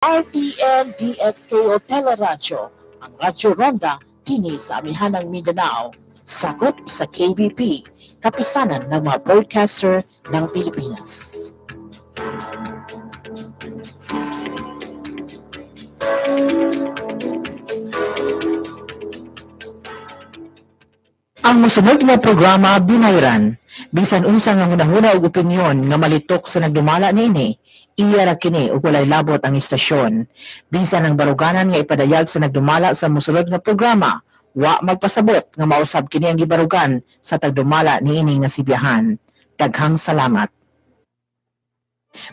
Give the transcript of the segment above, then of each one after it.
RPN DXKO Teleradyo, ang Radyo Ronda, dini sa Amihanang Mindanao, sakop sa KBP, kapisanan ng mga broadcaster ng Pilipinas. Ang mosunod nga programa binayran, bisan unsa nga hunahuna ug opinyon nga malitok sa nagdumala niini, iya ra kini ug walay labot ang istasyon. Bisan ang baruganan nga ipadayag sa nagdumala sa mosunod nga programa, wa magpasabot nga mausab kini ang gibarugan sa tagdumala niini nga sibiyahan. Daghang salamat.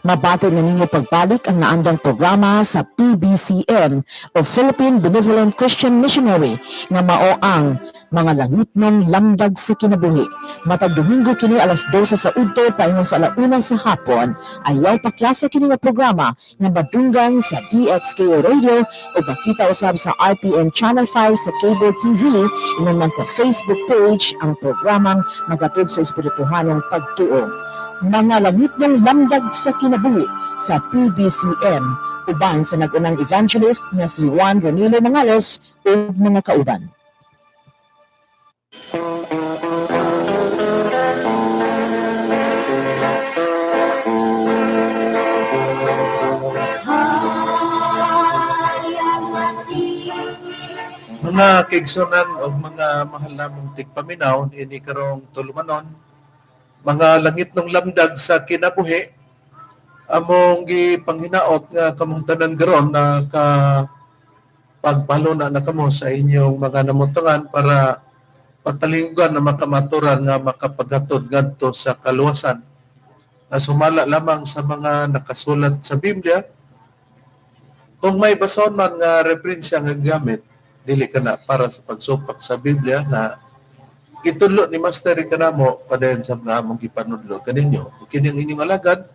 Mabati na ninyo pagbalik ang naandang programa sa PBCM o Philippine Benevolent Christian Missionary nga mao ang Mga Langitnong Lamdag sa Kinabuhi. Matag Domingo kini alas 12 sa udto paingon sa 1:00 sa hapon. Ayaw pakyasa kini nga programa nga madunggan sa DXKO Radio o makita usab sa RPN Channel 5 sa Cable TV, ingon man sa Facebook page ang programang magatod sa espirituhanong pagtuo. Mga Langitnong Lamdag sa Kinabuhi sa PBCM uban sa nag-unang evangelist nga si Juan Ronilo Mangalos ug mga kauban. Mga kaigsunan o mga mahal namong tigpaminaw niini karong tulumanon, mga langitnong lamdag sa kinabuhi, among gipanghinaot nga kamong tanan karon na ka pagpaluna na kamo sa inyong mga namutangan para patalinggan na makamaturan nga makapaghatod ngadto sa kaluwasan. Na sumala lamang sa mga nakasulat sa Biblia, kung may basahon man nga referensya nga gamit, dili ka na para sa pagsupak sa Biblia nga gitudlo ni Master kanamo padayon sa mga among gipanudlo kaninyo. Kini ang inyong alagad,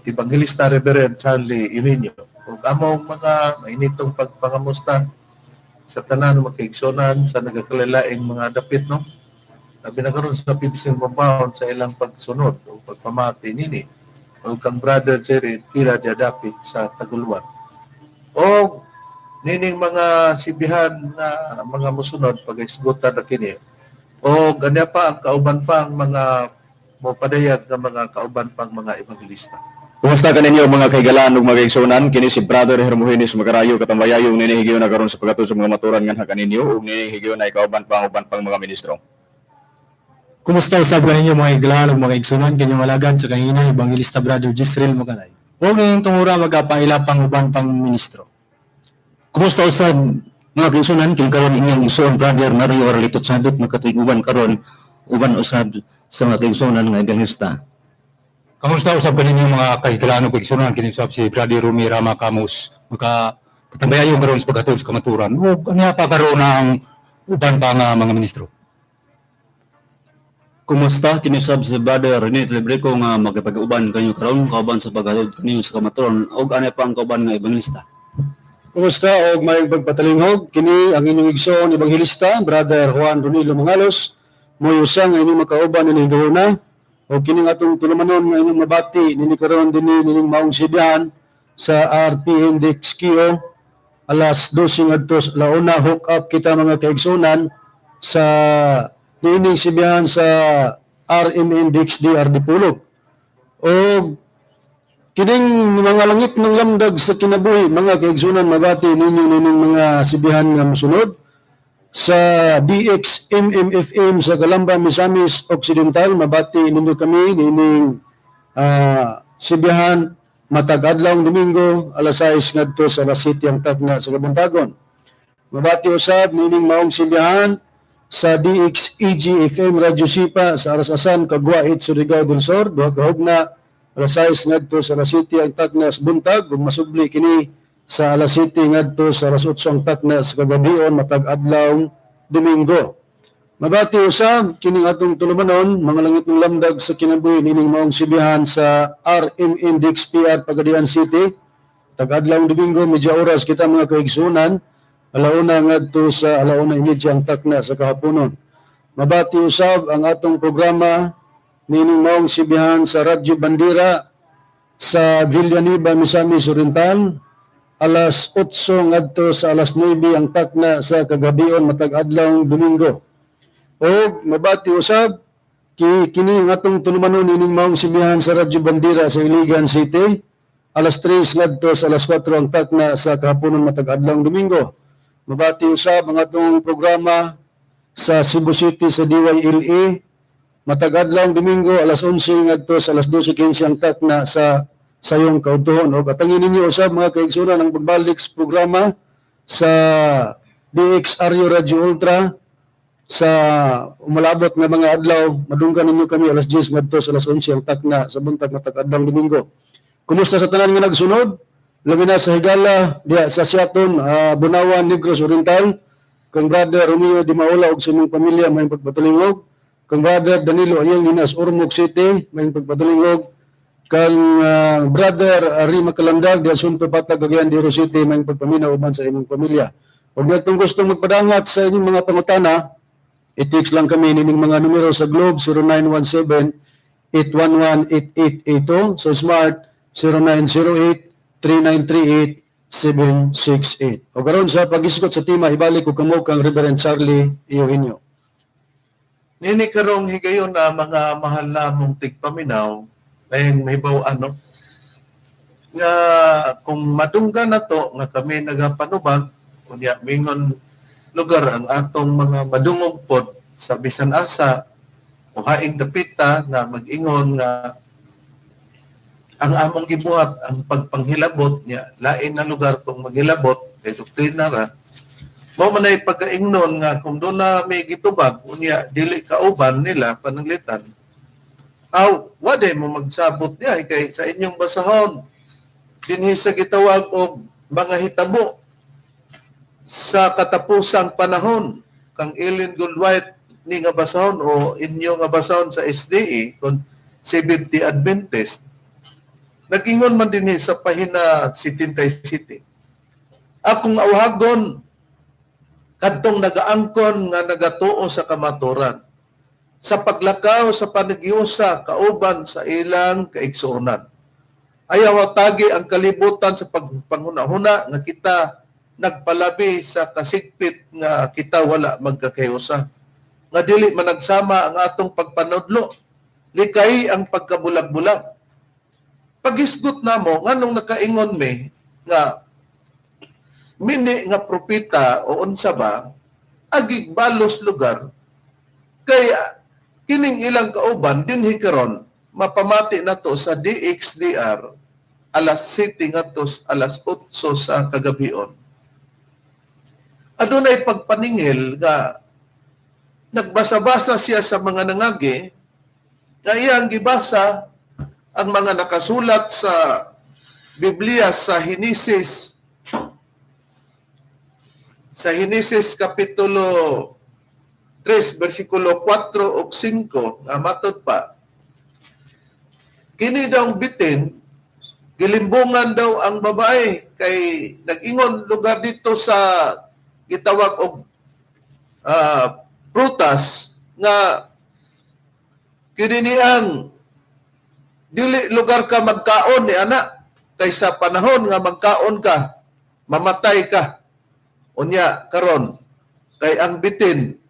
Evangelista Reverend Charlie Eugenio. Ug among mga mainitong pagpangamusta sa tanan mga kaigsunan sa nagakalalaing mga dapit, no? Labi na karon sa PBC Pambaon sa ilang pagsunod o pagpamati nini. O kang Brother Jerry Kira dapit sa Taguluan. O nining mga sibihan na mga musunod pag-isgutan na kini. O ganya pa ang kauban pa ang mga mopadayag nga mga kauban pang mga evangelista. Kumusta kaninyo mga kahigalaan ug mga kaigsuonan? Kini si Brother Hermogenes Macarayo katambayayo ug niini higayon na karon sa paghatod sa mga maturan nganha kaninyo ug niini higayon na kauban pa ang uban pang mga ministro. Kumusta usab kaninyo mga higalaan ug mga igsuonan, kinyong alagad sa kahina Evangelista Brother Jisreel Macarayo. Ug ngayong tungura magapaila pang uban pang ministro. Kumusta usab mga kaigsuonan, kini karon inyong igsoon Brother Mario Arlito Chabit makatuig-uban karon uban usab sa mga kaigsuonan nga evangelista. Kamusta usab kaninyo mga kahigalaan ug kaigsuonan, kini usab si Brother Rumi Rama Camus maka katambayayo karon sa paghatod sa kamaturan ug anya pa karon ang uban pa nga mga ministro. Kumusta kini usab si Brother Rene Lebreco nga makipag-uban kanyo karon kauban sa paghatod kaninyo sa kamaturan ug anya pa ang kauban nga evangelista. Kumusta og maayong pagpatalinghog, kini ang inyong igsoon evangelista Brother Juan Ronilo Mangalos, mo'y usa nga inyong makauban nining gahuna. O kining atong tulumanon nga inyong mabati nini karon dinhi nining maong sibihan sa RPN DXKO alas 12 ngadto sa 1:00, hook up kita mga kaigsunan sa niining sibihan sa RMN DXDR Dipolog. O kining mga langit ng lamdag sa kinabuhi mga kaigsunan, mabati ninyo nining mga sibihan nga mosunod sa DXMMFM sa Calamba, Misamis Occidental. Mabati ninyo kami nining sibihan matag adlaw Domingo alas 6 ngadto sa alas 7 ang takna sa kabuntagon. Mabati usab nining maong sibihan sa DXEGFM Radyo Sipa sa Arasasan, Caguait, Surigao del Sur, duha ka hugna alas 6 ngadto sa alas 7 ang takna sa buntag, ug masubli kini sa alas 7 ngadto sa alas 8 ang takna sa kagabion matag adlaw Domingo. Mabati usab kining atong tulumanon mga langit ng lamdag sa kinabuhi nining maong sibihan sa RMN DXPR Pagadian City. Tag-adlaw Domingo medya oras kita mga kaigsunan, 1:00 ngadto sa 1:30 ang takna sa kahaponon. Mabati usab ang atong programa nining maong sibihan sa Radyo Bandera sa Villanueva, Misamis Oriental, alas 8 ngadto sa alas 9 ang takna sa kagabion matag adlaw Domingo. Og mabati usab kini ang atong tulumanon ining maong simbihan sa Radyo Bandera sa Iligan City, alas 3 ngadto sa alas 4 ang takna sa kahaponon matag adlaw Domingo. Mabati usab ang atong programa sa Cebu City sa DYLE matag adlaw Domingo, alas 11 ngadto sa alas 12:15 ang takna sa sayong kaudtohon. Og atangin ninyo usab, mga kaigsunan, ang pagbalik sa programa sa DXRU Radio Ultra sa umalabot nga mga adlaw. Madunggan ninyo kami alas 10 ngadto sa alas 11 ang takna sa buntag matag adlaw Domingo. Kumusta sa tanan nga nagsunod, labi na sa higala diha sa Siaton, Bunawan, Negros Oriental, kang Brother Romeo Di Maula ug sa imong pamilya, may pagpatalingog. Kang Brother Danilo Ayeng Ninas, Ormoc City, may pagpatalingog. Kang Brother Rima Kalandag diha Sunto Patag, Cagayan de Oro City, may pagpaminaw uban sa imong pamilya. Ug natong gustong magpadangat sa inyong mga pangutana, i-text lang kami nining mga numero: sa Globe 0917 811 8882, sa Smart 0908 3938 768. O karon sa pag-isgot sa tema, ibalik ko kamo kang Reverend Charlie Eugenio. Nini karong higayon na, mga mahal namong tigpaminaw, ay mahibaw ano nga kung madunggan na to nga kami nagapanubag unya mingon lugar ang atong mga madungog pod sa bisan asa o haing dapita nga mag-ingon nga ang among gibuhat ang pagpanghilabot niya, lain na lugar kung maghilabot kay doktrina ra mao man ay pagkaingnon nga kung doon na may gitubag unya dili kauban nila pananglitan aw wade mo magsabot niya kay sa inyong basahon dinhi sa gitawag og mga hitabo sa katapusang panahon kang Ellen Goodwhite ni nga basahon o inyo nga basahon sa SDA kon Seventh-day Adventist, nag-ingon man dinhi sa pahina 77: "Akong awhagon kadtong nagaangkon nga nagatuo sa kamaturan sa paglakaw sa panagyosa kauban sa ilang kaigsuonan. Ayaw tagi ang kalibutan sa pagpanghuna-huna nga kita nagpalabi sa kasigpit nga kita wala magkakayusa. Nga dili managsama ang atong pagpanudlo, likay ang pagkabulag-bulag." Paghisgot namo nganong nakaingon me nga mini nga propeta o unsa ba agig balos lugar kay kining ilang kauban dinhi karon mapamati nato sa DXDR alas 7 ngadto alas 8 sa kagabion. Adunay pagpaningil nga nagbasa-basa siya sa mga nangagi nga iyang gibasa ang mga nakasulat sa Biblia sa Henesis kapitulo 3 bersikulo 4 ug 5 nga matod pa kini daw bitin gilimbungan daw ang babae kay nag-ingon lugar dito sa gitawag og prutas nga kini ang dili lugar ka magkaon ni ana kay sa panahon nga magkaon ka mamatay ka. Unya karon kay ang bitin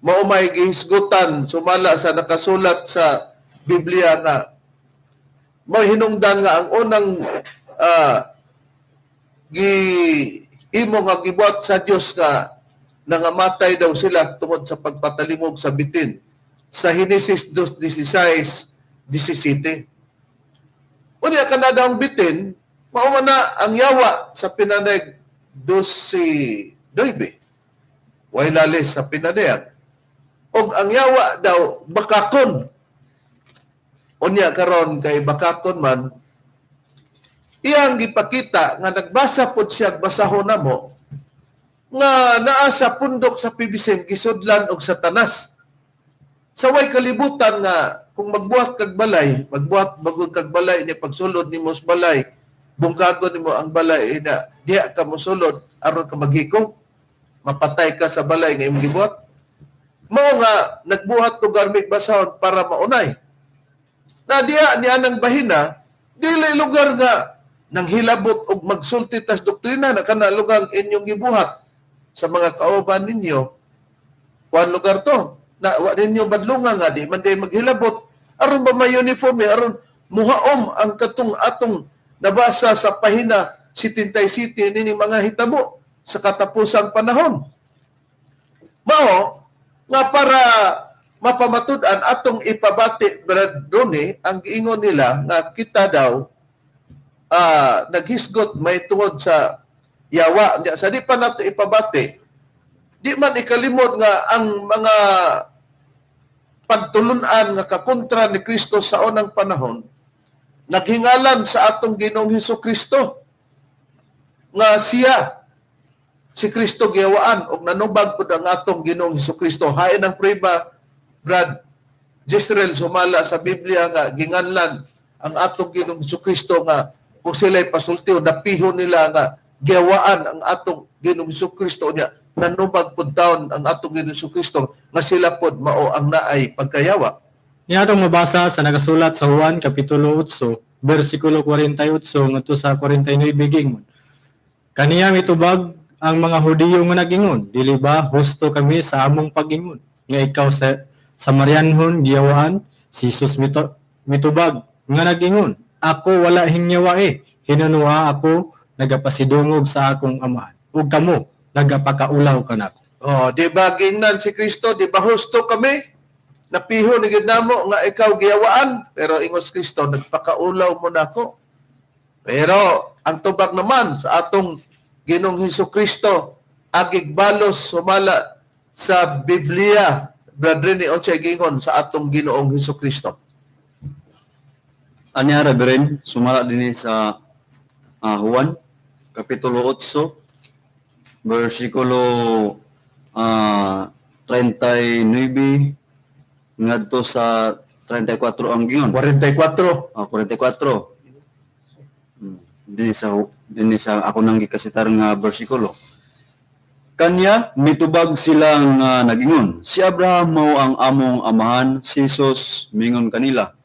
mao may gihisgutan sumala sa nakasulat sa Biblia nga mao hinungdan nga ang unang gi imo nga gibuhat sa Dios nga nangamatay daw sila tungod sa pagpatalingog sa bitin sa Henesis 2:16-17. Unya kanada ang bitin mao man na ang yawa sa pinaneg 12:9 way lalis sa pinanayag. Og ang yawa daw bakakon. Unya karon kay bakakon man iyang gipakita nga nagbasa pod siya basahon namo nga naa sa pundok sa PBCM gisudlan og Satanas. Sa way kalibutan nga kung magbuhat kag balay, magbuhat bagong kag balay ni pagsulod nimo sa balay, bungkagon nimo ang balay na diha ka mosulod aron ka maghikong, mapatay ka sa balay nga imong gibuhat. Mao nga nagbuhat og garmig basahon para maunay. Na diha ni anang bahina Dili lugar nga nang hilabot og magsulti tas doktrina na kana lugar inyong gibuhat sa mga kauban ninyo. Kuan lugar to na wa ninyo badlungan nga di man day maghilabot aron ba may uniform aron muhaom ang katong atong nabasa sa pahina 77 nining mga hitabo sa katapusang panahon. Mao nga para mapamatud-an atong ipabati, Brad Ronnie, ang giingon nila nga kita daw naghisgot may tungod sa yawa. Sa di pa nato ipabati, di man ikalimot nga ang mga pagtulunan nga kakontra ni Kristo sa unang panahon naghingalan sa atong Ginoong Hesus Kristo nga siya si Kristo giyawaan og nanubag pud ang atong Ginoong Hesus Kristo. Hain ang prueba, Brad Jezreel, sumala sa Biblia nga ginganlan ang atong Ginoong Hesus Kristo nga kung sila'y pasulti o napiho nila nga giyawaan ang atong Ginoong Hesus Kristo niya nanubag pud taon ang atong Ginoong Hesus Kristo nga sila pud mao ang naay pagkayawa. Niya atong mabasa sa nagasulat sa Juan Kapitulo 8, versikulo 48 ngadto sa 49 giingon. Kaniya mitubag ang mga Hudiyo nga nagingon, dili ba husto kami sa among pag-ingon nga ikaw sa Samarianhon giyawaan? Si Jesus mitubag nga nagingon, ako wala hingyawae, hinunua ako nagapasidungog sa akong amahan, ug kamo nagapakaulaw kanako. Oh, di ba gingnan si Kristo, di ba husto kami? Napiho ni gid namo nga ikaw giyawaan, pero ingos Kristo nagpakaulaw mo nako. Pero ang tubag naman sa atong Ginoong Hesus Kristo agig balos sumala sa Biblia, Brad Rene, unsay gingon sa atong Ginoong Hesus Kristo? Anya Reverend, sumala dinhi sa Juan Kapitulo 8 versikulo 39 ngadto sa 34 ang giingon. 44. 44. Dinhi sa ako nang gikasitar nga bersikulo. Kanya mitubag sila nga nagingon, si Abraham mao ang among amahan, si Jesus mingon kanila.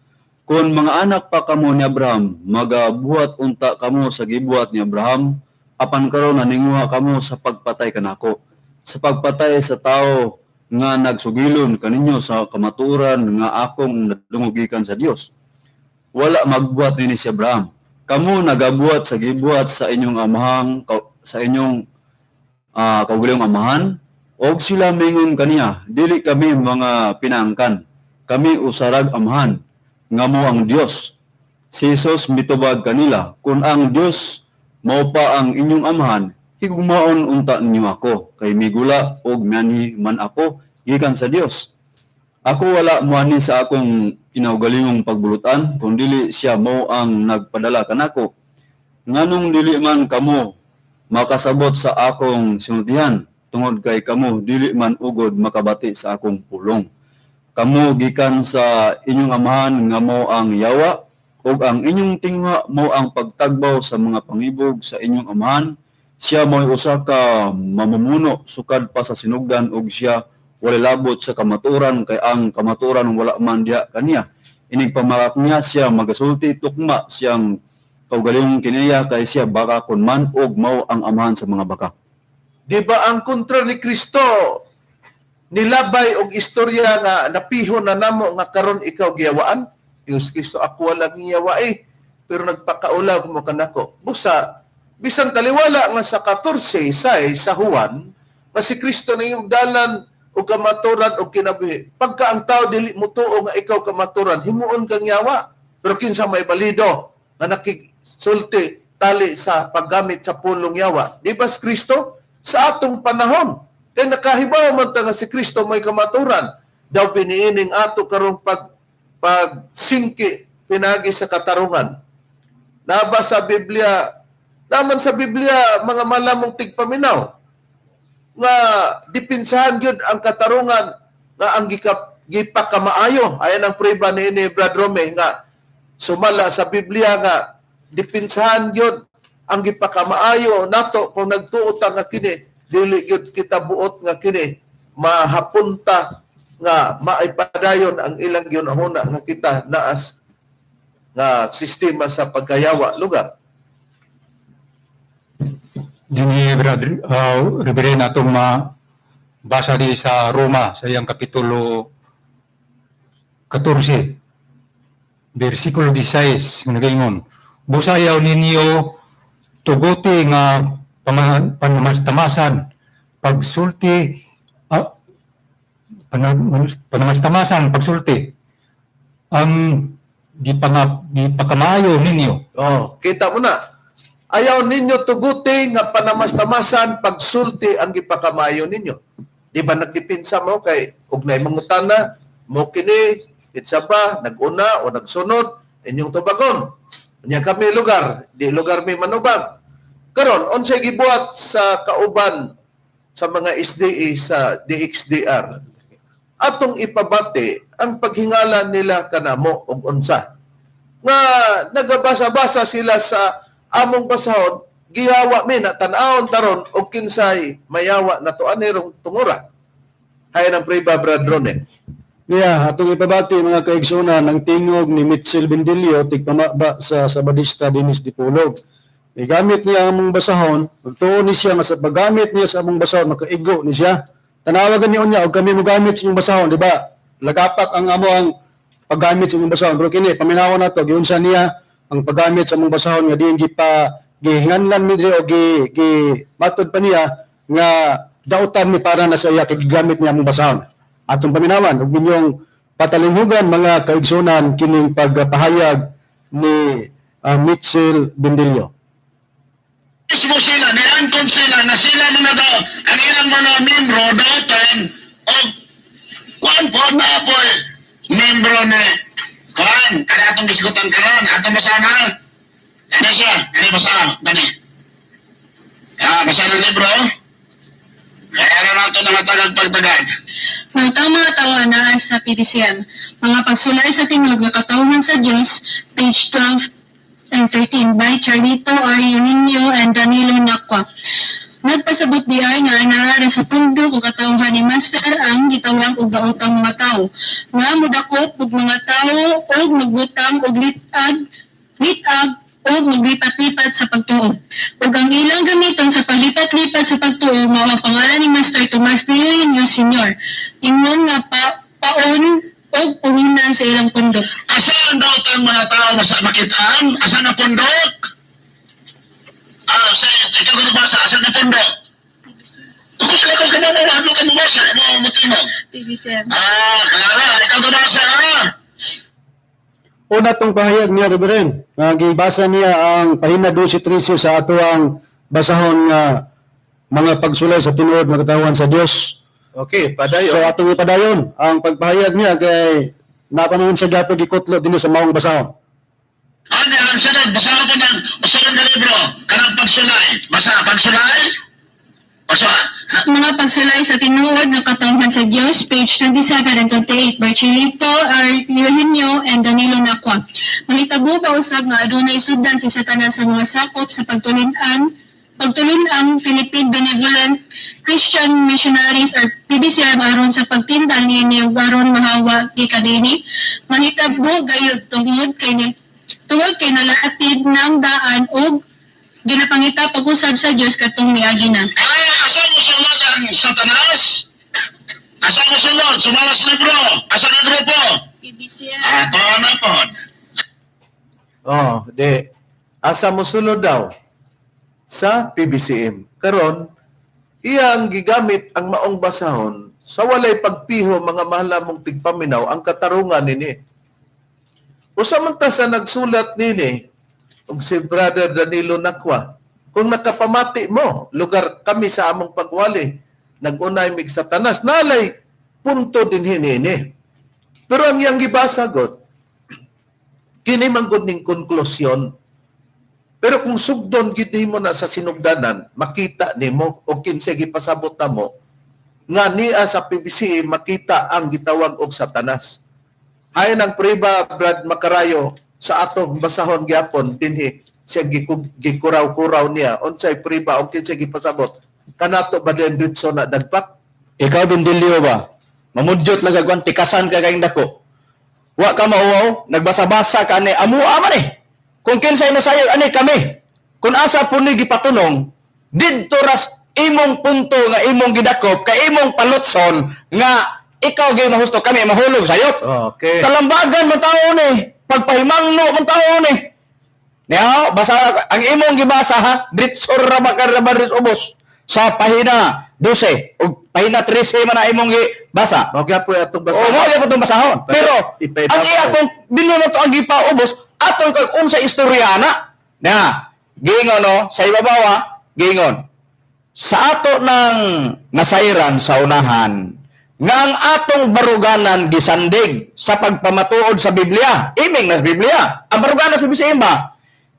Kung mga anak pa kamo ni Abraham, magabuhat unta kamo sa gibuhat ni Abraham, apan karon naninguha kamo sa pagpatay kanako, sa pagpatay sa tao nga nagsugilon kaninyo sa kamatuoran nga akong nadungog gikan sa Dios. Wala magbuhat nini si Abraham. Kamo nagabuhat sa gibuhat sa inyong amahang sa inyong kaugalingong amahan, og sila mingon kaniya, dili kami mga pinangkan, kami usarag amahan, nga mo ang Dios. Si Jesus mitubag kanila, kun ang Dios mao pa ang inyong amahan, higugmaon unta ninyo ako, kay migula og mianhi man ako gikan sa Dios. Ako wala moani sa akong kinaugalingong pagbulutan, kun dili siya mao ang nagpadala kanako. Nganong dili man kamo makasabot sa akong sinultihan, tungod kay kamo dili man ugod makabati sa akong pulong. Kamo gikan sa inyong amahan nga mao ang yawa, ug ang inyong tingwa mao ang pagtagbaw sa mga pangibog sa inyong amahan. Siya mo'y usa ka mamumuno sukad pa sa sinugdan, ug siya walay labot sa kamatuoran, kay ang kamatuoran wala man diha kaniya. Inig pamarak niya siya magasulti tukma siyang kaugalingong kiniya, kay siya baka kun man og mao ang amahan sa mga baka. Di ba ang kontra ni Kristo nilabay og istorya nga napiho na namo nga karon ikaw giyawaan? Diyos Kristo, ako walang giyawae, pero nagpakaulaw mo kanako. Busa bisan taliwala nga sa 14:6 sa Juan nga si Kristo na iyong dalan o kamaturan o kinabuhi. Pagka ang tao dili mutuo nga ikaw kamaturan, himuon kang yawa. Pero kinsa may balido nga nakisulti tali sa paggamit sa pulong yawa? Di ba si Kristo sa atong panahon? Kay nakahibaw man ta nga si Kristo may kamaturan. Daw piniining ato karong pagsingki pinagi sa katarungan. Naba sa Biblia, naman sa Biblia mga malamong tigpaminaw nga dipinsahan gyud ang katarungan nga ang gipakamaayo. Ayan ang prueba ni Brad Rome nga sumala sa Biblia nga dipinsahan gyud ang gipakamaayo nato kung nagtuo ta nga kini dili gyud kita buot nga kini mahapunta nga maipadayon ang ilang gihunahuna nga kita naas nga sistema sa pagkayawa lugar. Dini brother Reverend, atong mabasa di sa Roma sa iyang kapitulo 14 bersikulo 16 nga nagaingon, "Busayaw ninyo tuguti nga panamastamasan pagsulti, panamastamasan pagsulti ang gipakamayo ninyo." Oh, kita mo na. Ayaw ninyo tuguti nga panamastamasan pagsulti ang gipakamayo ninyo. Di ba nagdipinsa mo kay og nay mangutana mo kini kinsa ba naguna o nagsunod inyong tubagon. Unya kami lugar, di lugar mi manubag. Karon unsay gibuhat sa kauban sa mga SDE sa DXDR? Atong ipabati ang paghingala nila kanamo og unsa nga nagabasa-basa sila sa among basahon, giyawa mi na tan-awon taron og kinsay mayawa na to ani rong tungura. Hay ng priba, Brad Rone. Niya, atong ipabati mga kaigsunan ang tingog ni Mitchell Bendilio, tigpamaba sa Sabadista Dinis Dipolog. Igamit niya ang among basahon, magtuo ni siya nga sa paggamit niya sa among basahon, makaigo ni siya. Tanawagan niyo niya, og kami mogamit sa inyong basahon, di ba? Lagapak ang amo ang paggamit sa inyong basahon. Pero kini, paminawon nato, giunsa niya ang paggamit sa among basahon nga diin gipa gihinganlan mi diri o gi matod pa niya nga dautan mi para na sa iya kay gigamit niya among basahon. Atong paminawan ug inyong patalinghugan mga kaigsunan kining pagpahayag ni Mitchell Bendilio. Mismo sila, niangkon sila na sila mga daw, ang ilang mga membro dautan o kuan po na po membro ni kuan, kada atong diskutan karon, atong basahan ha. Ano siya? Ano basa? Gani. Basa ng libro. Kaya na nato na matagag pagtagag. Mga mga tawanaan sa PBCM. Mga pagsulay sa tingog nga katawhan sa Dios, page 12 and 13 by Charlito R. Eugenio and Danilo Nacua. Nagpasabot di ay nga naara sa pundok o katawhan ni Master ang gitawag og daotang mga tawo nga modakop og mga tawo og magbutang og litag o maglipat-lipat sa pagtuo. Ug ang ilang gamiton sa paglipat-lipat sa pagtuo mao ang pangalan ni Master Tomas de Eugenio Senior. Ingon nga paon og puhunan sa ilang pundok. Asa ang daotang mga tao sa makitaan? Asa na pundok? Sa ikaw ka basa, asa na pundok? Tungkol sa ikaw ka na mo ka mabasa, mo mutingog. PBCM. Kaya ikaw ka basa, ha? Una tong pahayag niya, Reverend, nga gibasa niya ang pahina 12:13 sa atoang basahon nga mga pagsulay sa tinuod nga katawhan sa Dios. Okay, padayon. So atong ipadayon ang pagpahayag niya kay napanuon sa gyapon gikutlo dinhi sa maong basahon. Ano ang sunod? Basa ko ng usulong na libro. Kanang pagsulay. Basa, pagsulay? Basa. Mga pagsulay sa tinuod nga katawhan sa Dios, page 27 and 28 by Chilito R. Eugenio and Danilo Nacua. Mahitabo ba usab nga adunay suddan si Satanas sa mga sakop sa pagtulun-ang Philippine Benevolent Christian Missionaries or PBCM aron sa pagtindal niini ug aron mahawa gikanini? Mahitabo gayud tungod kay nalatid ng daan og ginapangita pag-usab sa Dios katong miagi na. Ay, asa mo sulod ang Satanas? Asa mo sulod? Sumala sa libro. Asa na grupo? PBCM. Ato na po. Oh, di. Asa mo sulod daw? Sa PBCM. Karon, iyang gigamit ang maong basahon sa walay pagpiho mga mahal mong tigpaminaw ang katarungan nini. Usa man ta sa nagsulat nini og si Brother Danilo Nacua. Kung nakapamati mo, lugar kami sa among pagwali, nagunay mig Satanas, nalay punto din hinini. Pero ang iyang gibasa god, kini man gud ning konklusyon. Pero kung sugdon gid nimo na sa sinugdanan, makita nimo og kinsay gipasabot namo nga niya sa PBCA makita ang gitawag og Satanas. Hayon ang priba Brad Makarayo sa atong basahon gyapon dinhi siya gikuraw-kuraw niya unsay priba og kinsay gipasabot kanato ba din dritso na dagpak? Ikaw Bendilio ba? Mamudyot lang kag tikasan ka kayong dako. Wa ka mauwaw, nagbasa-basa ka ni amua man eh. Kung kinsay nasayod ani kami. Kung asa po ni gipatunong, didto ras imong punto nga imong gidakop kay imong palutson nga ikaw gyud mahusto, kami mahulog sayop. Okay. Talambagan man tao ni, pagpahimangno man tao ni. Niya, basa ang imong gibasa ha, diretso ra ba ka ra ba ris ubos sa pahina 12 ug pahina 13 man na imong gibasa. Mao gyapon atong basahon. Oo, mao gyapon atong basahon. Pero ang iya kung dili mo to ang gipaubos atong kag unsa istorya na. Na, giingon no, sa ibabaw giingon. Sa ato nang nasayran sa unahan nga ang atong baruganan gisandig sa pagpamatuod sa Biblia. Iming nas Biblia. Ang baruganan sa Biblia ba?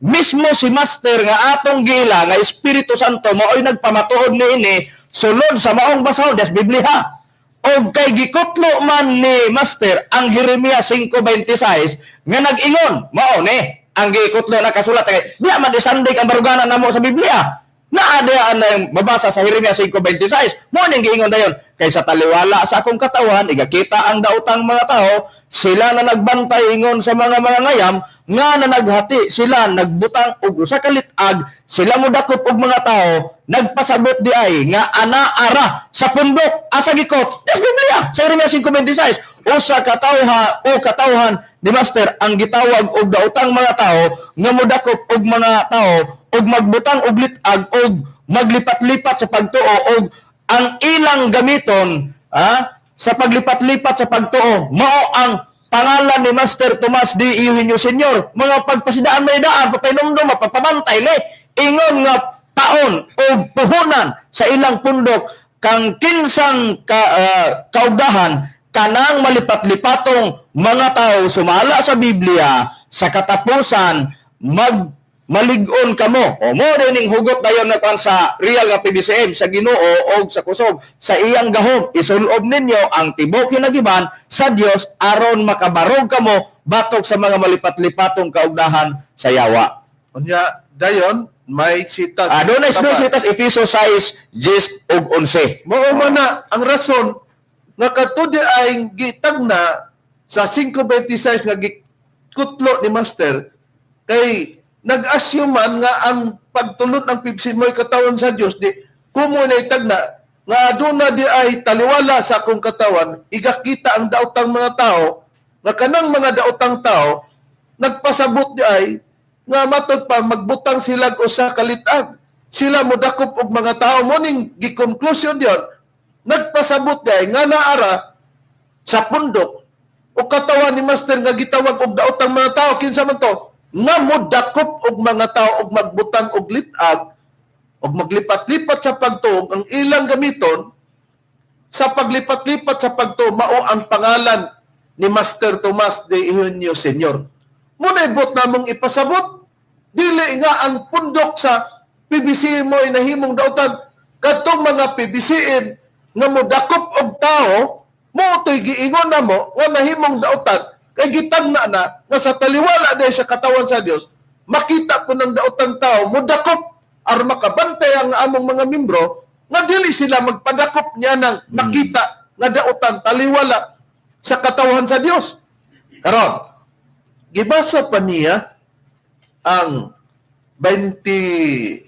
Mismo si Master nga atong gila nga Espiritu Santo maoy nagpamatuod niini sulod sa maong basahon des Biblia. Og kay gikutlo man ni Master ang Jeremias 5:26 nga nag-ingon, mao ni ang gikutlo na kasulat kay diya man isandig ang baruganan namo sa Biblia. Naa diya ang mabasa sa Jeremias 5:26, mao ning giingon dayon kay sa taliwala sa akong katawan igakita ang daotang mga tao, sila na nagbantay ingon sa mga mangangayam nga nanaghati sila nagbutang og usa ka lit-ag, sila modakop og mga tao nagpasabot di ay nga ana-ara sa pundok asa gikot des Biblia sa Jeremias 5:26 usa ka tawha o katawhan ni Master ang gitawag og daotang mga tao nga modakop og mga tao og magbutang og lit-ag og maglipat-lipat sa pagtuo og ang ilang gamiton sa paglipat-lipat sa pagtuo mao ang pangalan ni Master Tomas D. Eugenio Senior. Mga pagpasidaan may daan, papainumdum, mapapabantay ni ingon nga taon o puhunan sa ilang pundok kang kinsang kaugdahan kanang malipat-lipatong mga tao sumala sa Biblia sa katapusan malig-on kamo. O mo ning hugot dayon nga kwan sa real nga PBCM sa Ginoo og sa kusog sa iyang gahom isulob ninyo ang tibok hinagiban sa Dios aron makabarog kamo batok sa mga malipat-lipatong kaugdahan sa yawa. Unya dayon may sitas. Adunay sitas Efeso 6:10 ug 11. Mao man na ang rason nga kadto di ay gitagna sa 5:26 nga gikutlo ni Master kay nag-assume man nga ang pagtulon ng PBC mo'y katawan sa Dios di kumo na itagna nga aduna di ay taliwala sa akong katawan igakita ang daotang mga tao nga kanang mga daotang tao nagpasabot di ay nga matod pa magbutang sila og usa ka lit-ag, sila modakop og mga tao. Mo ning gi-conclusion diyon nagpasabot di ay nga naara sa pundok o katawan ni Master nga gitawag og daotang mga tao. Kinsa man to nga modakop og mga tao og magbutang og lit-ag og maglipat-lipat sa pagtuo, ang ilang gamiton sa paglipat-lipat sa pagtuo mao ang pangalan ni Master Tomas de Eugenio Senior. Muna ibot namong ipasabot dili nga ang pundok sa PBCM mo ay nahimong dautan kadtong mga PBCM nga modakop og tao mo to'y giingon namo nga nahimong dautan kay gitagna na nga sa taliwala dahil sa katawan sa Dios makita po ng daotang tao modakop aron makabantay ang among mga membro nga dili sila magpadakop niya ng nakita nga daotan taliwala sa katawan sa Dios. Karon gibasa pa niya ang 27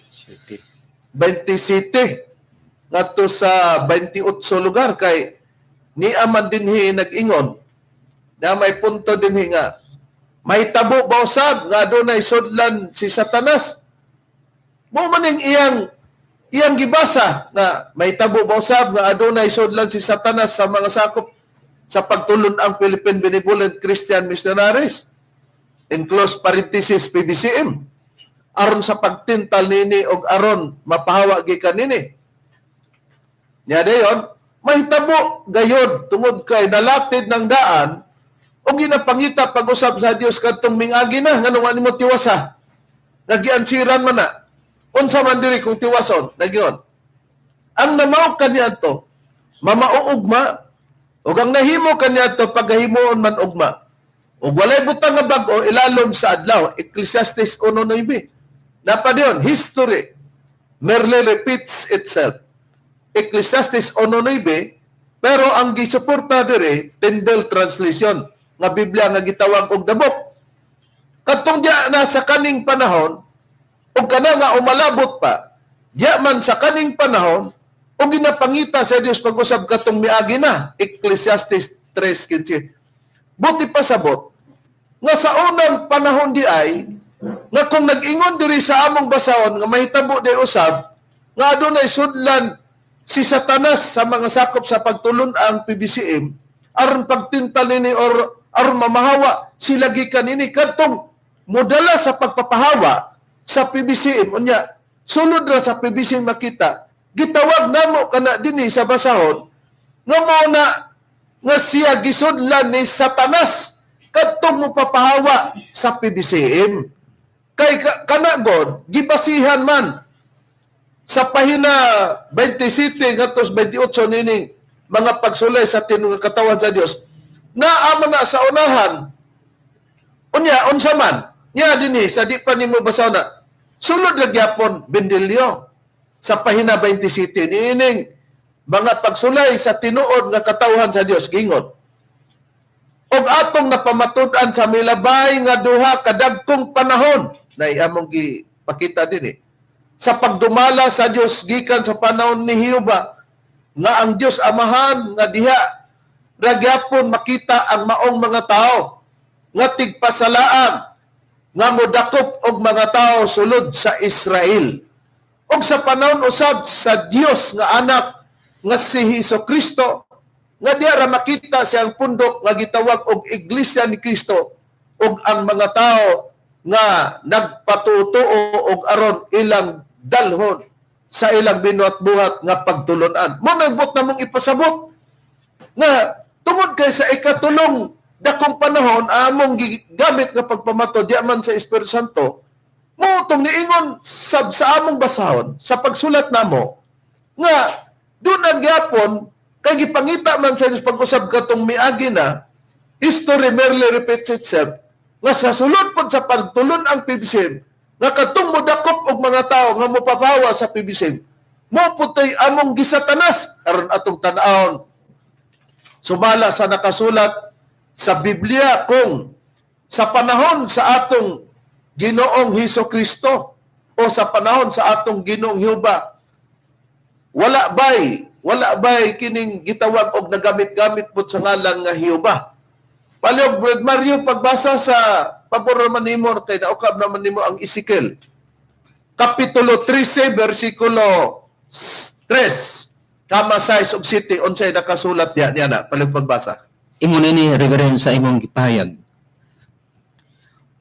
ngadto sa 28 lugar kay niya man dinhi nag-ingon na may punto din nga may tabo ba usab nga adunay sudlan si Satanas. Mo man ning iyang gibasa nga may tabo ba usab nga adunay sudlan si Satanas sa mga sakop sa pagtulon ang Philippine Benevolent Christian Missionaries in close parenthesis PBCM aron sa pagtintal nini og aron mapahawa gikan nini. Nya dayon may tabo gayod tungod kay nalatid ng daan o ginapangita pag-usap sa Dios kadtong mingagi na nganong wa nimo tiwasa. Nagiansiran man na. Unsa man diri kung tiwason, nagyon. Ang namaw kaniadto mamauugma ug ang nahimo kaniadto paghimuon man ugma. Ug walay butang nga bag-o ilalom sa adlaw. Ecclesiastes 1:9. Napadayon history merely repeats itself. Ecclesiastes 1:9, pero ang gisuporta diri Tyndale translation. nga Biblia nga gitawag og The Book. Kadtong diya na sa kaning panahon ug kana nga umalabot pa, diya man sa kaning panahon ug ginapangita sa Dios pag-usab katong miagi na, Ecclesiastes 3:15. Buti pasabot nga sa unang panahon di ay nga kung nag-ingon diri sa among basahon nga mahitabo di usab nga adunay sudlan si Satanas sa mga sakop sa pagtulun-ang PBCM aron pagtintal nini or aron mamahawa sila gikan nini kadtong modala sa pagpapahawa sa PBCM. Unya sulod ra sa PBCM makita gitawag namo kana dinhi sa basahon nga mao na nga siya gisudlan ni Satanas kadtong mopapahawa sa PBCM. Kay kana god gibasihan man sa pahina 27 ngadto 28 nining mga pagsulay sa tinuod nga katawan sa Dios. Naa man na sa unahan. Unya unsa man nya dinhi sa di pa nimo basahon na sulod ra gyapon Bendelio sa pahina 27 niining mga pagsulay sa tinuod nga katawhan sa Dios gingon og atong napamatud-an sa milabay nga duha kadagkong panahon na among gipakita dinhi sa pagdumala sa Dios gikan sa panahon ni Jehova nga ang Dios Amahan nga diha ra gyapon makita ang maong mga tao nga tigpasalaang nga modakop og mga tao sulod sa Israel. Og sa panahon usab sa Dios nga anak nga si Hesus Kristo nga diha ra makita siyang pundok nga gitawag og Iglesia ni Kristo ug ang mga tao nga nagpatutuo og aron ilang dalhon sa ilang binuhat-buhat nga pagtulunan. Mo nagbot na mong ipasabot nga tungod kay sa ikatulong dakong panahon among gigamit nga pagpamato diya man sa Espiritu Santo mo tong niingon sab sa among basahon sa pagsulat namo nga doon ang gyapon kay gipangita man sa Dios pag-usab katong miagi na history merely repeats itself nga sa sulod pod sa pagtulon ang PBCM nga kadtong modakop og mga tawo nga mopapawa sa PBCM mo putay among gisatanas aron atong tan-awon sumala sa nakasulat sa Biblia kung sa panahon sa atong Ginoong Hesus Kristo o sa panahon sa atong Ginoong Jehova wala bay kining gitawag og nagamit-gamit pud sa ngalan nga Jehova. Palihog Brad Mario pagbasa sa pabor naman nimo kay naukab naman nimo ang Ezekiel kapitulo 13 bersikulo 3 kama 6 ug 7 unsay nakasulat diha niya na palihog pagbasa. Ingon ini Reverend sa imong gipahayag.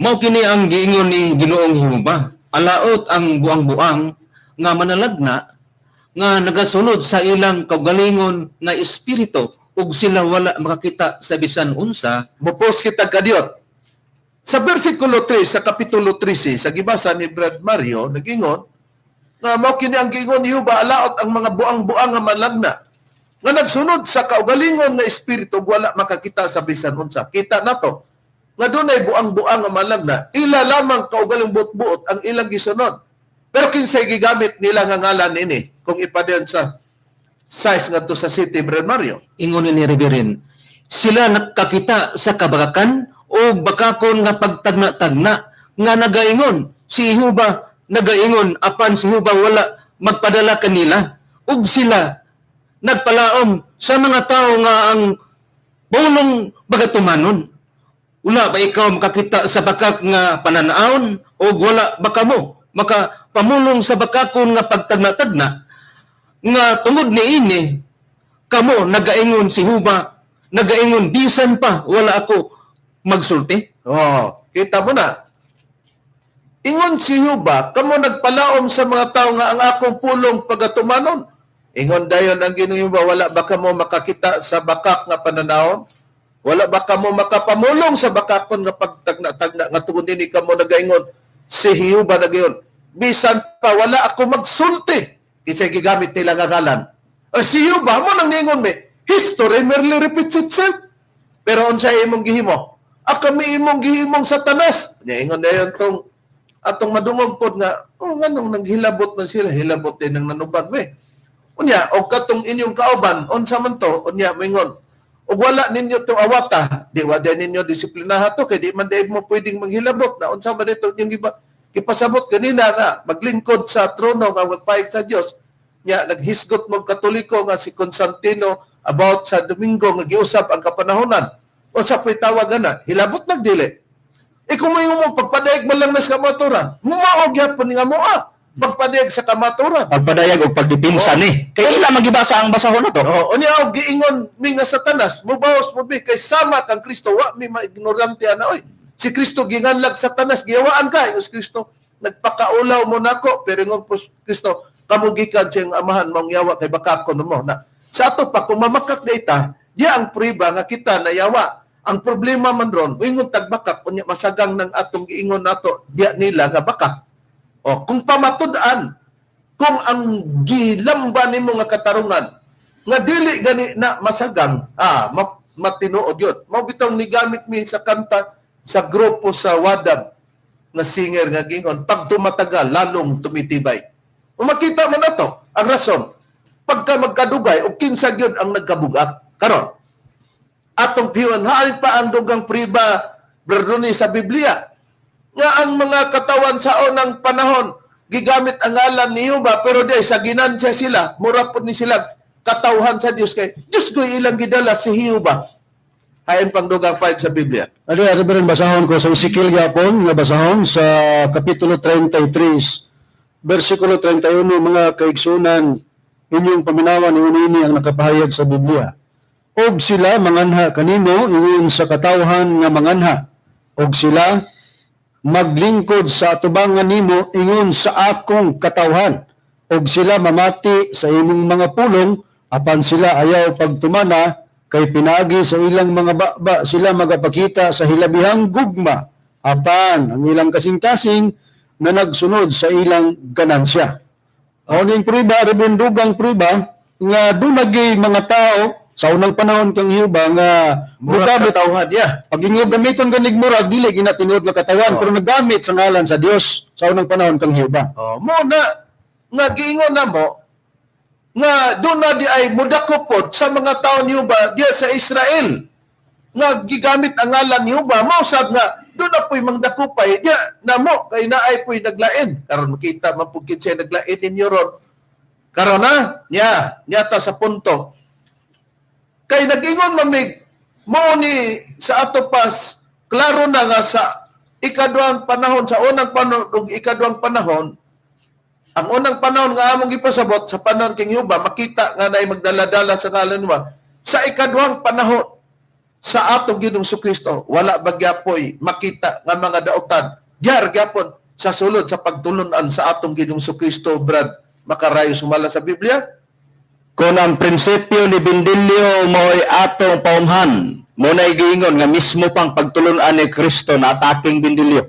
Mao kini ang giingon ni Ginoong Jehova, alaot ang buang-buang nga manalagna nga nagasunod sa ilang kaugalingon nga espiritu ug sila wala makakita sa bisan unsa. Mopos kita kadiyot. Sa bersikulo 3 sa kapitulo 13 sa gibasa ni Brad Mario nagingon nga mao kini ang giingon ni Jehova, alaot ang mga buang-buang nga manalagna nga nagsunod sa kaugalingon nga espiritu wala makakita sa bisan unsa. Kita nato nga dunay buang-buang nga manalagna, ila lamang kaugaling buot-buot ang ilang gisunod. Pero kinsay gigamit nila nga ngalan ini kung ipadeon sa size ngadto sa city Brad Mario? Ingon ni Reverend, sila nakakita sa kabakakan o bakakon nga pagtagna-tagna nga nagaingon si Jehova nagaingon apan si Jehova wala magpadala kanila ug sila nagpalaom sa mga tao nga ang pulong bagatumanon. Wala ba ikaw makakita sa bakak nga pananaon o wala ba kamo makapamulong sa bakakon nga pagtagna-tagna nga tungod niini kamo nagaingon si Jehova nagaingon bisan pa wala ako magsulti? Oh, kita mo na. Ingon si Jehova, kamo nagpalaom sa mga tao nga ang akong pulong pagatumanon. Ingon dayon ang Ginoong Jehova, wala ba kamo makakita sa bakak nga pananaon? Wala ba kamo makapamulong sa bakakon nga pagtagna-tagna nga tungod nini kamo nagaingon si Jehova nagayon bisan pa wala ako magsulti? Kinsay gigamit nila nga ngalan? Si Jehova mo nang niingon me, history merely repeats itself. Pero unsay imong gihimo? Akami imong gihimong Satanas. Niingon dayon tong atong madungog pod nga oh nganong naghilabot man sila, hilabot din ang nanubag me. Unya og katong inyong kauban unsa man to? Unya moingon Ug wala ninyo to awata, di wa ninyo disiplinaha to kay di man di mo pwedeng manghilabot na unsa man ito yung gipasabot kanina nga maglingkod sa trono nga magpahig sa Dios. Nya naghisgot mo Katoliko nga si Constantino about sa Domingo nga giusab ang kapanahonan. Unsa po'y tawag ana? Hilabot nagdili. E kung may mo pagpadayag man lang nas kamaturan, mumao gyapon nga moa. Pagpadayag sa kamaturan. Pagpadayag og pagdepensa ni. Kay ila magibasa ang basahon na to. Oh, unya og giingon mi nga Satanas, mubawas mo bi kay sama kang Kristo, wa mi maignorante ana oy. Si Kristo ginganlag Satanas, giyawaan ka ingon si Kristo. Nagpakaulaw mo nako, pero ingon po Kristo, kamo gikan siyang amahan mong yawa kay bakakon mo na. Sa ato pa kung mamakak data, diya ang priba nga kita nayawa. Ang problema man ron, ingon tagbakak unya masagang ng atong giingon nato diya nila nga bakak. O kung pamatud-an, kung ang gilamba nimo nga katarungan nga dili gani na masagang, matinuod yun. Mao bitong nigamit mi sa kanta sa grupo sa Wadab nga singer nga gingon, pag tumatagal lalong tumitibay. O makita mo na to, ang rason, pagka magkadugay o kinsa gyud ang nagkabugat. Karon, atong piwan, hain pa ang dugang priba berduni sa Biblia nga ang mga katawan sa unang panahon gigamit ang ngalan ni Jehova, pero di sa ginansya sila, mura po ni sila katawhan sa Dios kay Dios ko ilang gidala si Jehova. Hain pang dugang 5 sa Biblia. Ano, Reverend, basahon ko sa Ezekiel gyapon nga basahon sa Kapitulo 33, versikulo 31, mga kaigsunan, inyong paminawan ni ang nakapahayag sa Biblia. Og sila manganha kanimo ingon sa katawhan nga manganha. Og sila maglingkod sa atubangan nimo ingon sa akong katawhan. Og sila mamati sa imong mga pulong, apan sila ayaw pagtumana, kay pinaagi sa ilang mga baba sila magapakita sa hilabihang gugma, apan ang ilang kasing-kasing na nagsunod sa ilang ganansya. O ning prueba, Reverend, dugang prueba nga dunagay mga tao sa unang panahon kang Jehova nga murag katawhan niya. Pag inyo gamiton ganig murag dili gina tinuod nga katawan, pero nagamit sa ngalan sa Dios sa unang panahon kang Jehova. Oh, mo na nga giingon na mo nga doon na di ay mudakopod sa mga tao ni Jehova diya sa Israel nga gigamit ang ngalan ni Jehova, mausab nga doon na po'y mangdakupay diya na mo kay naay po'y naglain. Karon makita man pud kinsay naglain ninyo ron. Karon na niya nyata sa punto. Kay nag-ingon mamig mo ni sa ato pas klaro na nga sa ikaduhang panahon, sa unang panahon ug ikaduhang panahon, ang unang panahon nga among gipasabot sa panahon king Jehova, makita nga naay magdala-dala sa ngalan niya. Sa ikaduhang panahon sa atong Ginoong Kristo, wala bagyapoy makita nga mga daotan. Diar gyapon sa sulod sa pagtulun-an sa atong Ginoong Kristo, Brad, makarayo sumala sa Biblia. Kung ang prinsipyo ni Bindilyo mo'y atong paumhan, muna'y giingon nga mismo pang pagtulun-an ni Kristo na ataking Bindilyo.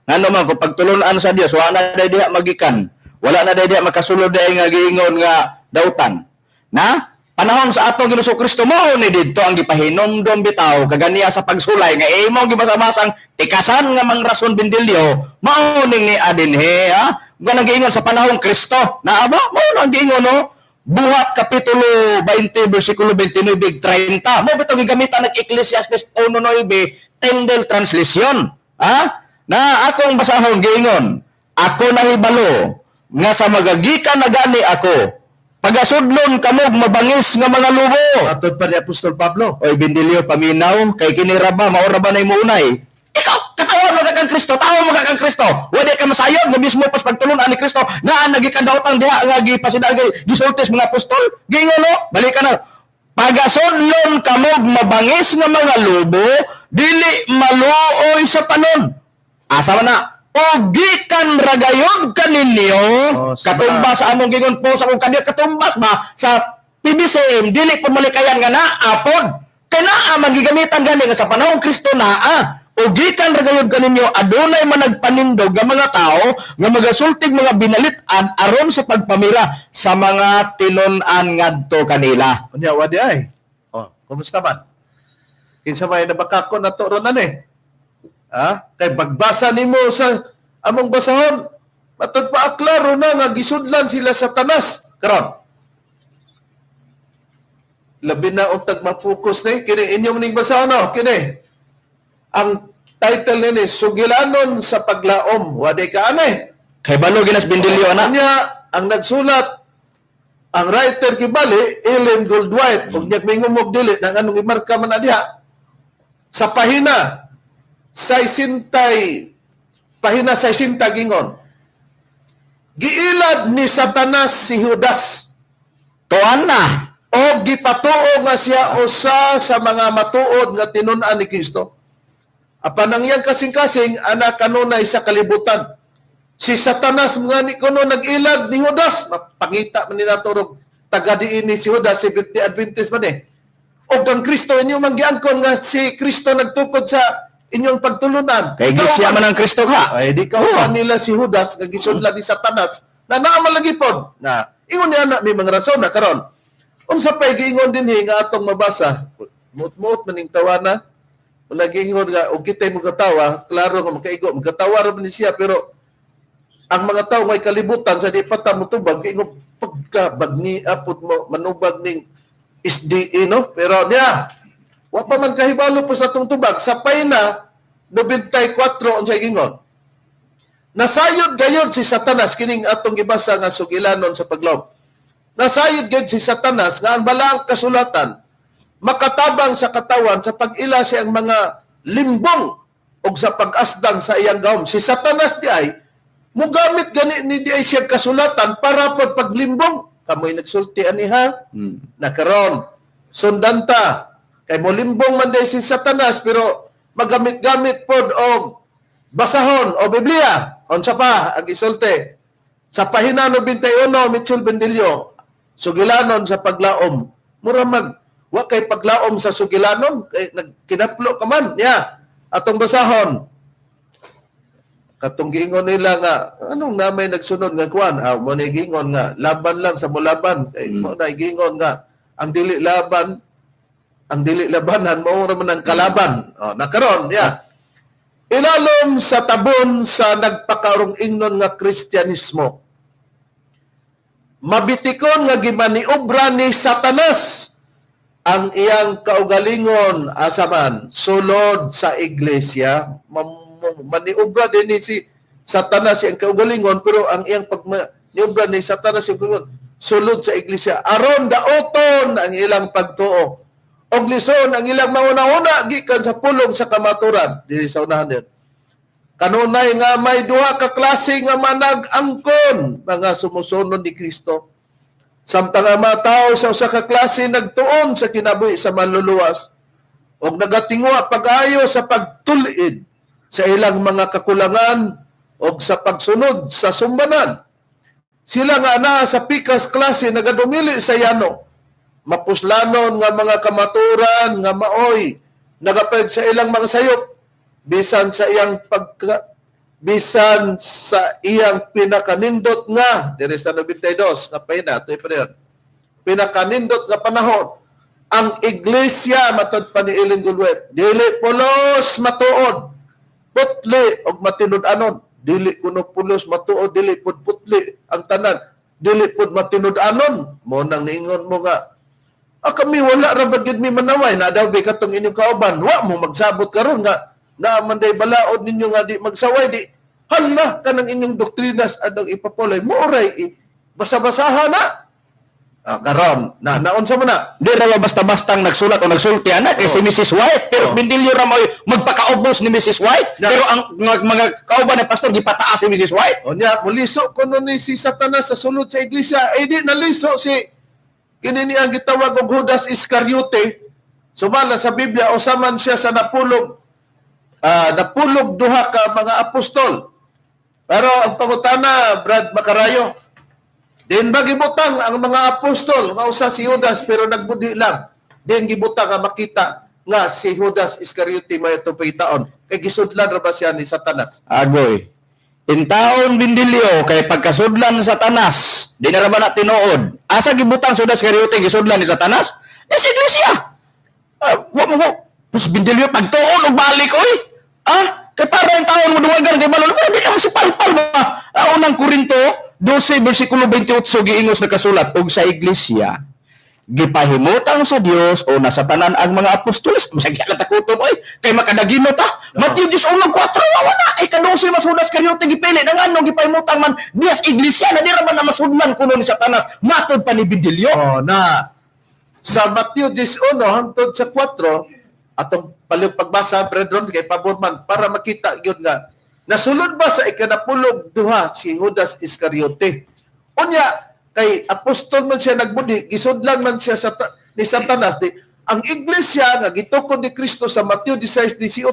Ngano man, kung pagtulun-an sa Dios, wala na day diha magikan, wala na day diha makasulod day nga giingon nga dautan. Na, panahon sa atong Ginoong Kristo mao ni didto ang gipahinomdom bitaw kaganiya sa pagsulay nga imong gibasa-basang tikasan nga mangrason Bindilyo, mao ning ni adinhe, ha? Nga giingon sa panahong Kristo. Naa ba? Mao nang giingon, no? Buhat Kapitulo 20, versikulo 29, 30. Mo bitaw gigamitan ng Ecclesiastes 1:9, Tyndale Translation. Ha? Na akong basahon giingon, ako nahibalo nga sa magagikan na gani ako, pagasudlon kamog mabangis nga mga lubo. Atod pa ni Apostol Pablo. Oy Bindilyo, paminaw kay kini raba maura ba nay muunay? Ikaw katawan mo kang Kristo, tao mo kang Kristo. Wala ka masayod nga mismo pas pagtulun-an ni Kristo naa nagikadaotang diha nga gipasidagay gisultis mga apostol. Giingon no, balikan na. Pagasudlon kamog mabangis nga mga lubo, dili maluoy sa panon. Asa man na? O gikan ragayod kaninyo, Oh, katumbas sa among gingon po sa kung kanyo, katumbas ba sa PBCM, dili po malikayan nga naapod. Kay naa magigamitan gani nga sa panahong Kristo naa. O gikan ragayod kaninyo, adunay man nagpanindog nga mga tao nga magasultig mga binalit-an aron sa pagpamira sa mga tinun-an ngadto kanila. Unya wa di ay. Oh, kumusta man? Kinsa may nabakako na to ron ani? Ha? Kay pagbasa nimo sa among basahon, matud pa aklaro na nga gisudlan sila sa Satanas. Karon. Labi na untag ma-focus ni kini inyong ning basahon, no? Kini. Ang title nini, Sugilanon sa Paglaom. Wadi ka ane. Kay balo ginas Bindilyo ana. Nya ang nagsulat, ang writer kibali Ellen Goldwhite, ug nya mingumog dili nang anong imarka man na diha. Sa pahina 60, pahina 60 gingon. Giilad ni Satanas si Judas. Tuan na. O gipatuo nga siya usa sa mga matuod nga tinun-an ni Kristo. Apan ang iyang kasing-kasing anak kanunay sa kalibutan. Si Satanas mga ni kuno nag-ilad ni Judas. Mapangita man ni nato taga diini si Judas, si Adventist man eh. O kang Kristo inyong manggiangkon nga si Kristo nagtukod sa inyong pagtulunan. Kay iglesia man ang Kristo ka. Ay di ka oh. Nila si Judas nga gisudlan ni Satanas na naa man lagi pod. Na ingon niya na may mga rason na karon. Unsa pay giingon dinhi nga atong mabasa? Muot-muot man ning tawana. Nagingon nga og kitay mo katawa, klaro nga makaigo, magkatawa ra man ni siya, pero ang mga tawo may kalibutan sa di pa ta motubag ingon pagka bagni apod mo manubag ning SDE, no? Pero niya wa pa man kahibalo po sa atong tubag sa payna 94 unsay gingon. Nasayod gayod si Satanas kining atong gibasa nga sugilanon sa paglaom. Nasayod gayod si Satanas nga ang balaang kasulatan makatabang sa katawan sa pag-ila siyang mga limbong og sa pag-asdang sa iyang gahom. Si Satanas di ay mugamit gani ni di ay siyang kasulatan para pod paglimbong. Kamoy nagsulti ani ha? Nakaron sundan ta kay molimbong man di si Satanas pero magamit-gamit pod og basahon o Biblia. Unsa pa ang isulti sa pahina 91, Mitchell Bendillo, sugilanon sa paglaom. Mura mag wa kay paglaom sa sugilanon kay nagkinaplo ka man niya. Atong basahon katong giingon nila nga anong namay nagsunod nga kuan, mo ni giingon nga laban lang sa mulaban kay mo na giingon nga ang dili laban, ang dili labanan mao ra man ang kalaban. Oh, nakaron niya. Ilalom sa tabon sa nagpakaurong ingnon nga Kristyanismo. Mabitikon nga gimaniobra ni Satanas ang iyang kaugalingon asaman sulod sa iglesia. Maniobra din ni si Satanas iyang kaugalingon, pero ang iyang pagmaniobra ni Satanas iyang kaugalingon sulod sa iglesia aron daoton ang ilang pagtuo og lison ang ilang mauna-una gikan sa pulong sa kamaturan. Dili sa unahan din. Kanunay nga may duha ka klase nga manag-angkon mga sumusunod ni Kristo. Samtang ang mga tao sa usa ka klase nagtuon sa kinabuhi sa manluluwas og nagatingwa pag-ayo sa pagtul-id sa ilang mga kakulangan og sa pagsunod sa sumbanan. Sila nga naa sa pikas klase nagadumili sa yano, mapuslanon nga mga kamaturan nga maoy nagapeg sa ilang mga sayop bisan sa iyang pagka, bisan sa iyang pinakanindot nga diri sa 92 nga pahina atoy pa rin pinakanindot nga panahon ang iglesia matud pa ni Ellen Goldwhite dili pulos matuod putli og matinud-anon. Dili kuno pulos matuod, dili pud putli ang tanan, dili pud matinud-anon. Mo nang niingon mo nga kami wala ra ba gid mi manaway na daw bi katong inyong kauban, wa mo magsabot karon nga naa man day balaod ninyo nga di magsaway, di hala kanang inyong doktrinas adong ipapulay mo oray basa-basaha na. Karon na naunsa mo na di ra ba basta-bastang nagsulat o nagsulti ana kay si Mrs. White, pero Bindilyo ra moy magpakaubos ni Mrs. White na, pero ang mga kauban ni pastor gipataas si Mrs. White. O niya muliso kuno ni si Satanas sa sulod sa iglesia, eh di naliso si kini ni ang gitawag og Judas Iscariote. Sumala sa Biblia usa man siya sa napulog napulog duha ka mga apostol. Pero ang pangutana, Brad Macarayo, din ba gibutang ang mga apostol nga usa si Judas pero nagbudi lang? Din gibutang nga makita nga si Judas Iscariote may tupay taon kay gisudlan ra ba siya ni Satanas? Agoy. Intaon Bindilyo kay pagkasudlan ni Satanas, di na ra ba na tinuod? Asa gibutang si Judas Iscariote gisudlan ni Satanas? Di sa iglesia. Wa mo pus Bindilyo pagtuon og balik oy. Kay para ang taon mo duwagan kay balon, di ka masipalpal ba? Unang Korinto 12 versikulo 28 giingos nakasulat og sa iglesia Gipahimutang sa Dios o nasatanan ang mga apostoles. Masag lang takutom oy kay makadagino ta. Mateo 11:4 wala ay kadong si mas Judas Iscariote gipili nang ano gipahimutang man dias iglesia na dira man na masudlan kuno ni Satanas matod pa ni Bidilio. Oh, na sa Mateo 11 hangtod sa 4 atong palihog pagbasa brethren kay pabor man para makita gyud nga nasulod ba sa ikanapulog duha si Judas Iscariote. Unya kay apostol man siya nagbudi, gisudlan man siya sa ni Satanas di ang iglesia nga gitukod ni Kristo sa Mateo 16:18,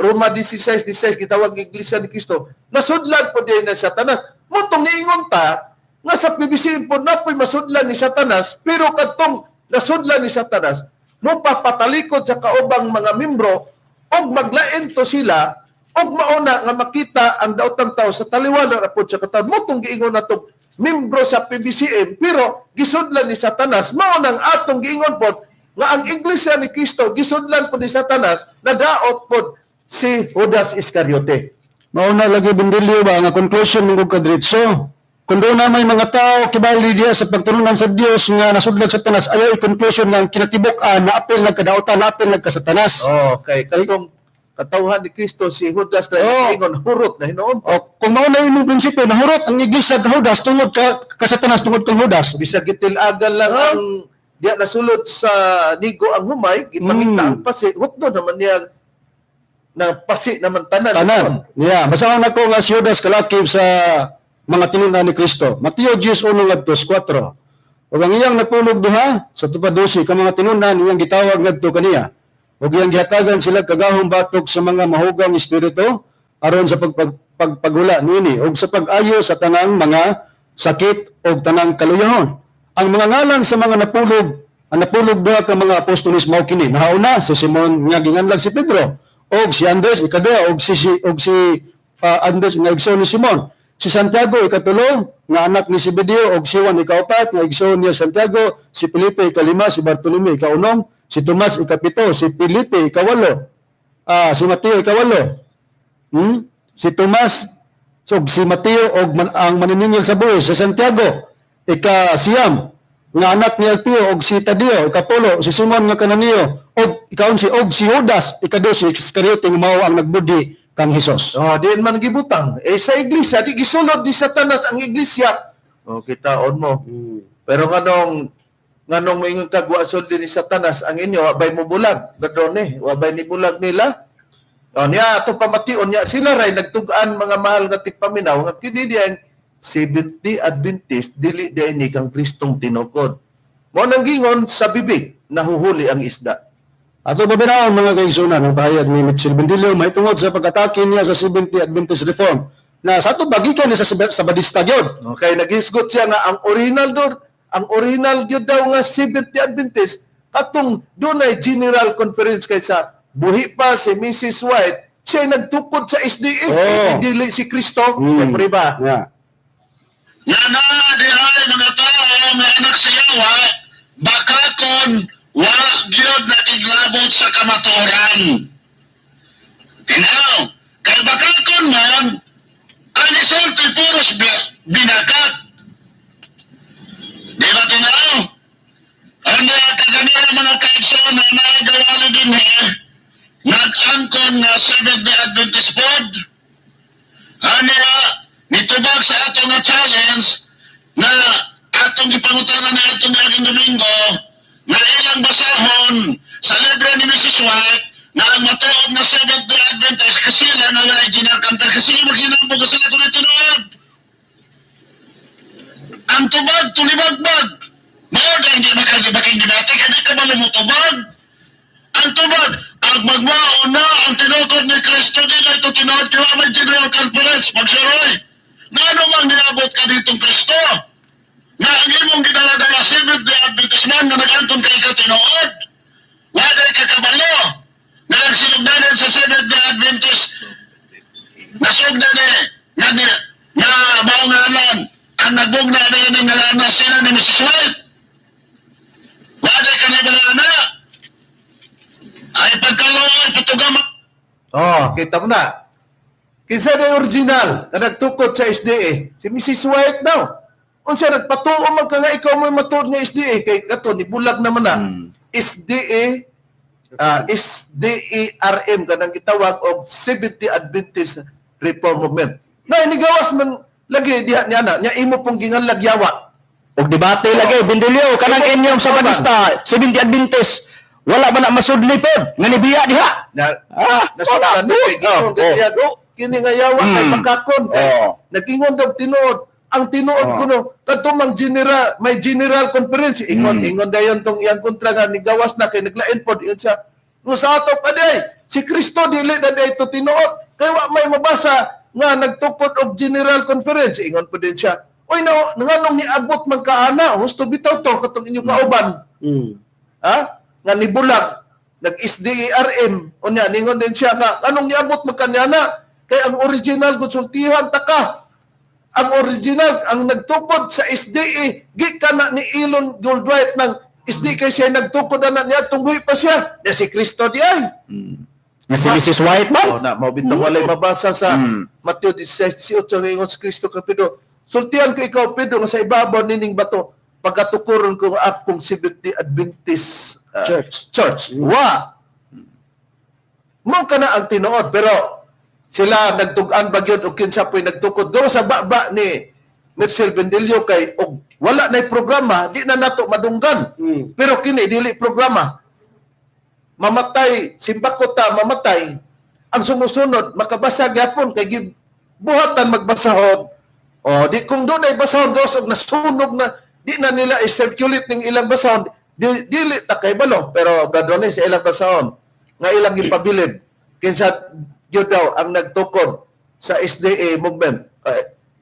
Roma 16:16 gitawag iglesia ni Kristo, nasudlan po din ni Satanas. Motong niingon ta nga sa PBC po na po'y masudlan ni Satanas, pero kadtong nasudlan ni Satanas mo papatalikod sa kaubang mga membro og maglain to sila og mauna nga makita ang daotang tao sa taliwala ra pod sa katawhan. Motong giingon natong membro sa PBCM pero gisudlan ni Satanas, mao nang atong giingon pod nga ang iglesia ni Kristo gisudlan pod ni Satanas, nadaot pod si Judas Iscariote. Mao na lagi Bindilyo ba nga conclusion mong kadritso. Kung doon na may mga tao kibali diya sa pagtulunan sa Dios nga nasudlag sa Satanas, ayaw i-conclusion ng kinatibuk-an na apil nagkadautan, na apil nagkasatanas. Oh, kay katong katawhan ni Kristo si Judas na ingon hurot na hinuon. O, kung mao na imong prinsipyo, nahurot ang iglesia ka Judas tungod ka kasatanas tungod kang Judas. Bisag gitilagan lang ang diya nasulod sa nigo ang humay, gipangita ang pasi, hutdo naman niya na pasi naman tanan. Tanan. Yeah, basahon nako nga si Judas kalakip sa mga tinunan ni Kristo. Mateo 10:1-4. Ug ang iyang napulog duha sa tupad 12 ka mga tinunan iyang gitawag ngadto kaniya. Ug iyang gihatagan sila kagahom batok sa mga mahugang espiritu aron sa pagpagula niini ug sa pag-ayo sa tanang mga sakit ug tanang kaluyahon. Ang mga ngalan sa mga napulog, ang napulog duha ka mga apostoles mao kini. Nahauna si Simon nga ginganlag si Pedro og si Andres ikaduha og si Andres nga igsoon ni Simon. Si Santiago ikatulo nga anak ni Zebedeo og si Juan ikaupat nga igsoon niya Santiago, si Felipe ikalima, si Bartolome ikaunom, si Tomas ikapito, si Felipe ikawalo, si Mateo ikawalo. Si Tomas so si Mateo og ang maniningil sa buwis, si Santiago ikasiyam nga anak ni Alpeo og si Tadeo ikapulo, si Simon nga Kananeo og ikaunsi og si Judas ikadose, si Iscariote nga mao ang nagbudhi kang Hesus. Oh, diin man gibutang. Eh sa iglesia di gisulod ni Satanas ang iglesia. Oh, kitaon mo. Pero nganong moingon kag wa sulod ni Satanas ang inyo, wa bay mo bulag. Gadone, wa bay ni bulag nila. Oh, niya ato pamation niya sila ray nagtug-an mga mahal nga tigpaminaw nga kini diyan Seventh-day Adventist dili diay ni kang Kristong tinukod. Mao nang gingon sa bibig nahuhuli ang isda. Ato babinaon mga kaigsunan ang pahayag ni Mitchell Bendillo mahitungod sa pag-atake niya sa Seventh-day Adventist Reform na sa ato bagikan ni sa Sabadista gyud. Okay, naghisgot siya nga ang original do, ang original gyud daw nga Seventh-day Adventist katong dunay General Conference kaysa buhi pa si Mrs. White, siya nagtukod sa SDA, oh. Dili si Kristo, siyempre ba? Yeah. Nga na dihay mga tao nga anak sa yawa, baka kon wa gyud nakiglabot sa kamatuoran. Tinaw, kay baka kon man, ang isulti puros binakat. Di ba tinaw? Ang mga kaganila mga kaigsoon na nagawali din nag-angkon nga Seventh-day Adventist Board. Ano nitubag sa atong nga challenge na atong gipangutanan na atong naging Domingo na ilang basahon sa libro ni Mrs. White na ang matuod na Seventh-day Adventist kasi sila na wala ginakanta kasi magsinambog kasi sila kung itinuod. Ang tubag, tulibagbag. Mao hindi makagibaking debate kaya ka ba lumutubag? Ang tubag, ang magmao na ang tinukod ni Kristo di na ito tinuod kaya may General Conference, magsuroy. Na ano mang niabot ka ditong Kristo? Na ang imong gidala-dala Seventh-day Adventist man na nag-anton kay ka tinuod? Wala ka kabalo na ang sinugdanan sa Seventh-day Adventist nasugdan na na maungalan ang nagbugna na yun ang nalana sila ni Mrs. White. Wala ka na na ay pagkaluoy patugam. Oh, kita mo na. Kinsa na original na nagtukod sa SDA? Si Mrs. White daw. Unsa nagpatuo man ka nga ikaw mo'y matuod nga SDA kay kato ni bulag naman na. SDA SDARM kanang gitawag og Seventh-day Adventist Reform Movement. Na inigawas man lagi diha niya na nya imo pong ginganlag yawa. Og debate lagi Bendilio kanang inyong Sabadista, Seventh-day Adventist, wala ba na masudli pod nga nibiya diha? Na nasukan ni kay giingon kini nga yawa kay makakon kay nagingon daw tinuod. Ang tinuod kuno kadto mang general may general conference ingon ingon dayon tong iyang kontra nga nigawas na kay naglain pod ingon siya. Ngo sa ato pa day si Kristo dili na day to tinuod kay wa may mabasa nga nagtukod og general conference ingon pod din siya. Oy na nganong niabot man kaana husto bitaw to katong inyong kauban. Ha? Nga nibulag nag SDARM unya ningon din siya nga anong niabot man kanya na kay ang original konsultihan ta ka. Ang original, ang nagtukod sa SDA, gikan na ni Elon Goldwhite ng SDA kay siya nagtukod na niya, tunggoy pa siya. Na si Kristo di ay. Nga si Mrs. White man? Oh, na, mao bitong walay mabasa sa Mateo 16:18 nga ingon si Kristo kang Pedro. Sultian ko ikaw, Pedro, nga sa ibabaw nining bato, pagkatukuron ko akong Seventh-day Adventist Church. Church. Wa! Mo ka na ang tinuod, pero sila nagtug-an ba gyud og kinsa po'y nagtukod do sa baba ni Mitchell Bendilio kay og wala nay programa di na nato madunggan. Pero kini dili programa. Mamatay simbako ta mamatay ang sumusunod makabasa gyapon kay buhatan magbasahod. O di kung dunay basahon dos og nasunog na di na nila i-circulate ning ilang basahon di, dili ta kay balo pero bradone sa ilang basahon nga ilang gipabilib kinsa yun daw ang nagtukod sa SDA movement,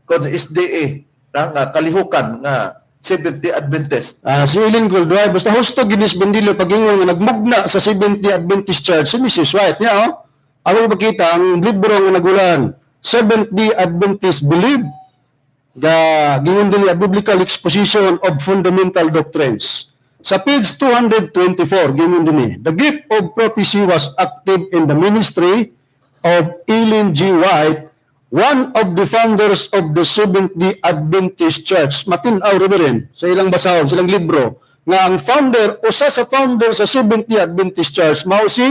kon SDA nga kalihukan nga Seventh-day Adventist. Si Ellen Goldwhite, basta husto ginis Bendilio pagingon nga nagmugna sa Seventh-day Adventist Church si Mrs. White niya oh. Ako ipakita ang libro nga nagulan Seventh-day Adventist Belief ga gingon dinhi a biblical exposition of fundamental doctrines. Sa page 224 gingon dinhi, the gift of prophecy was active in the ministry of Ellen G. White, one of the founders of the Seventh-day Adventist Church. Matin-aw, Reverend, sa ilang basahon, sa ilang libro, nga ang founder, usa sa founder sa Seventh-day Adventist Church, mao si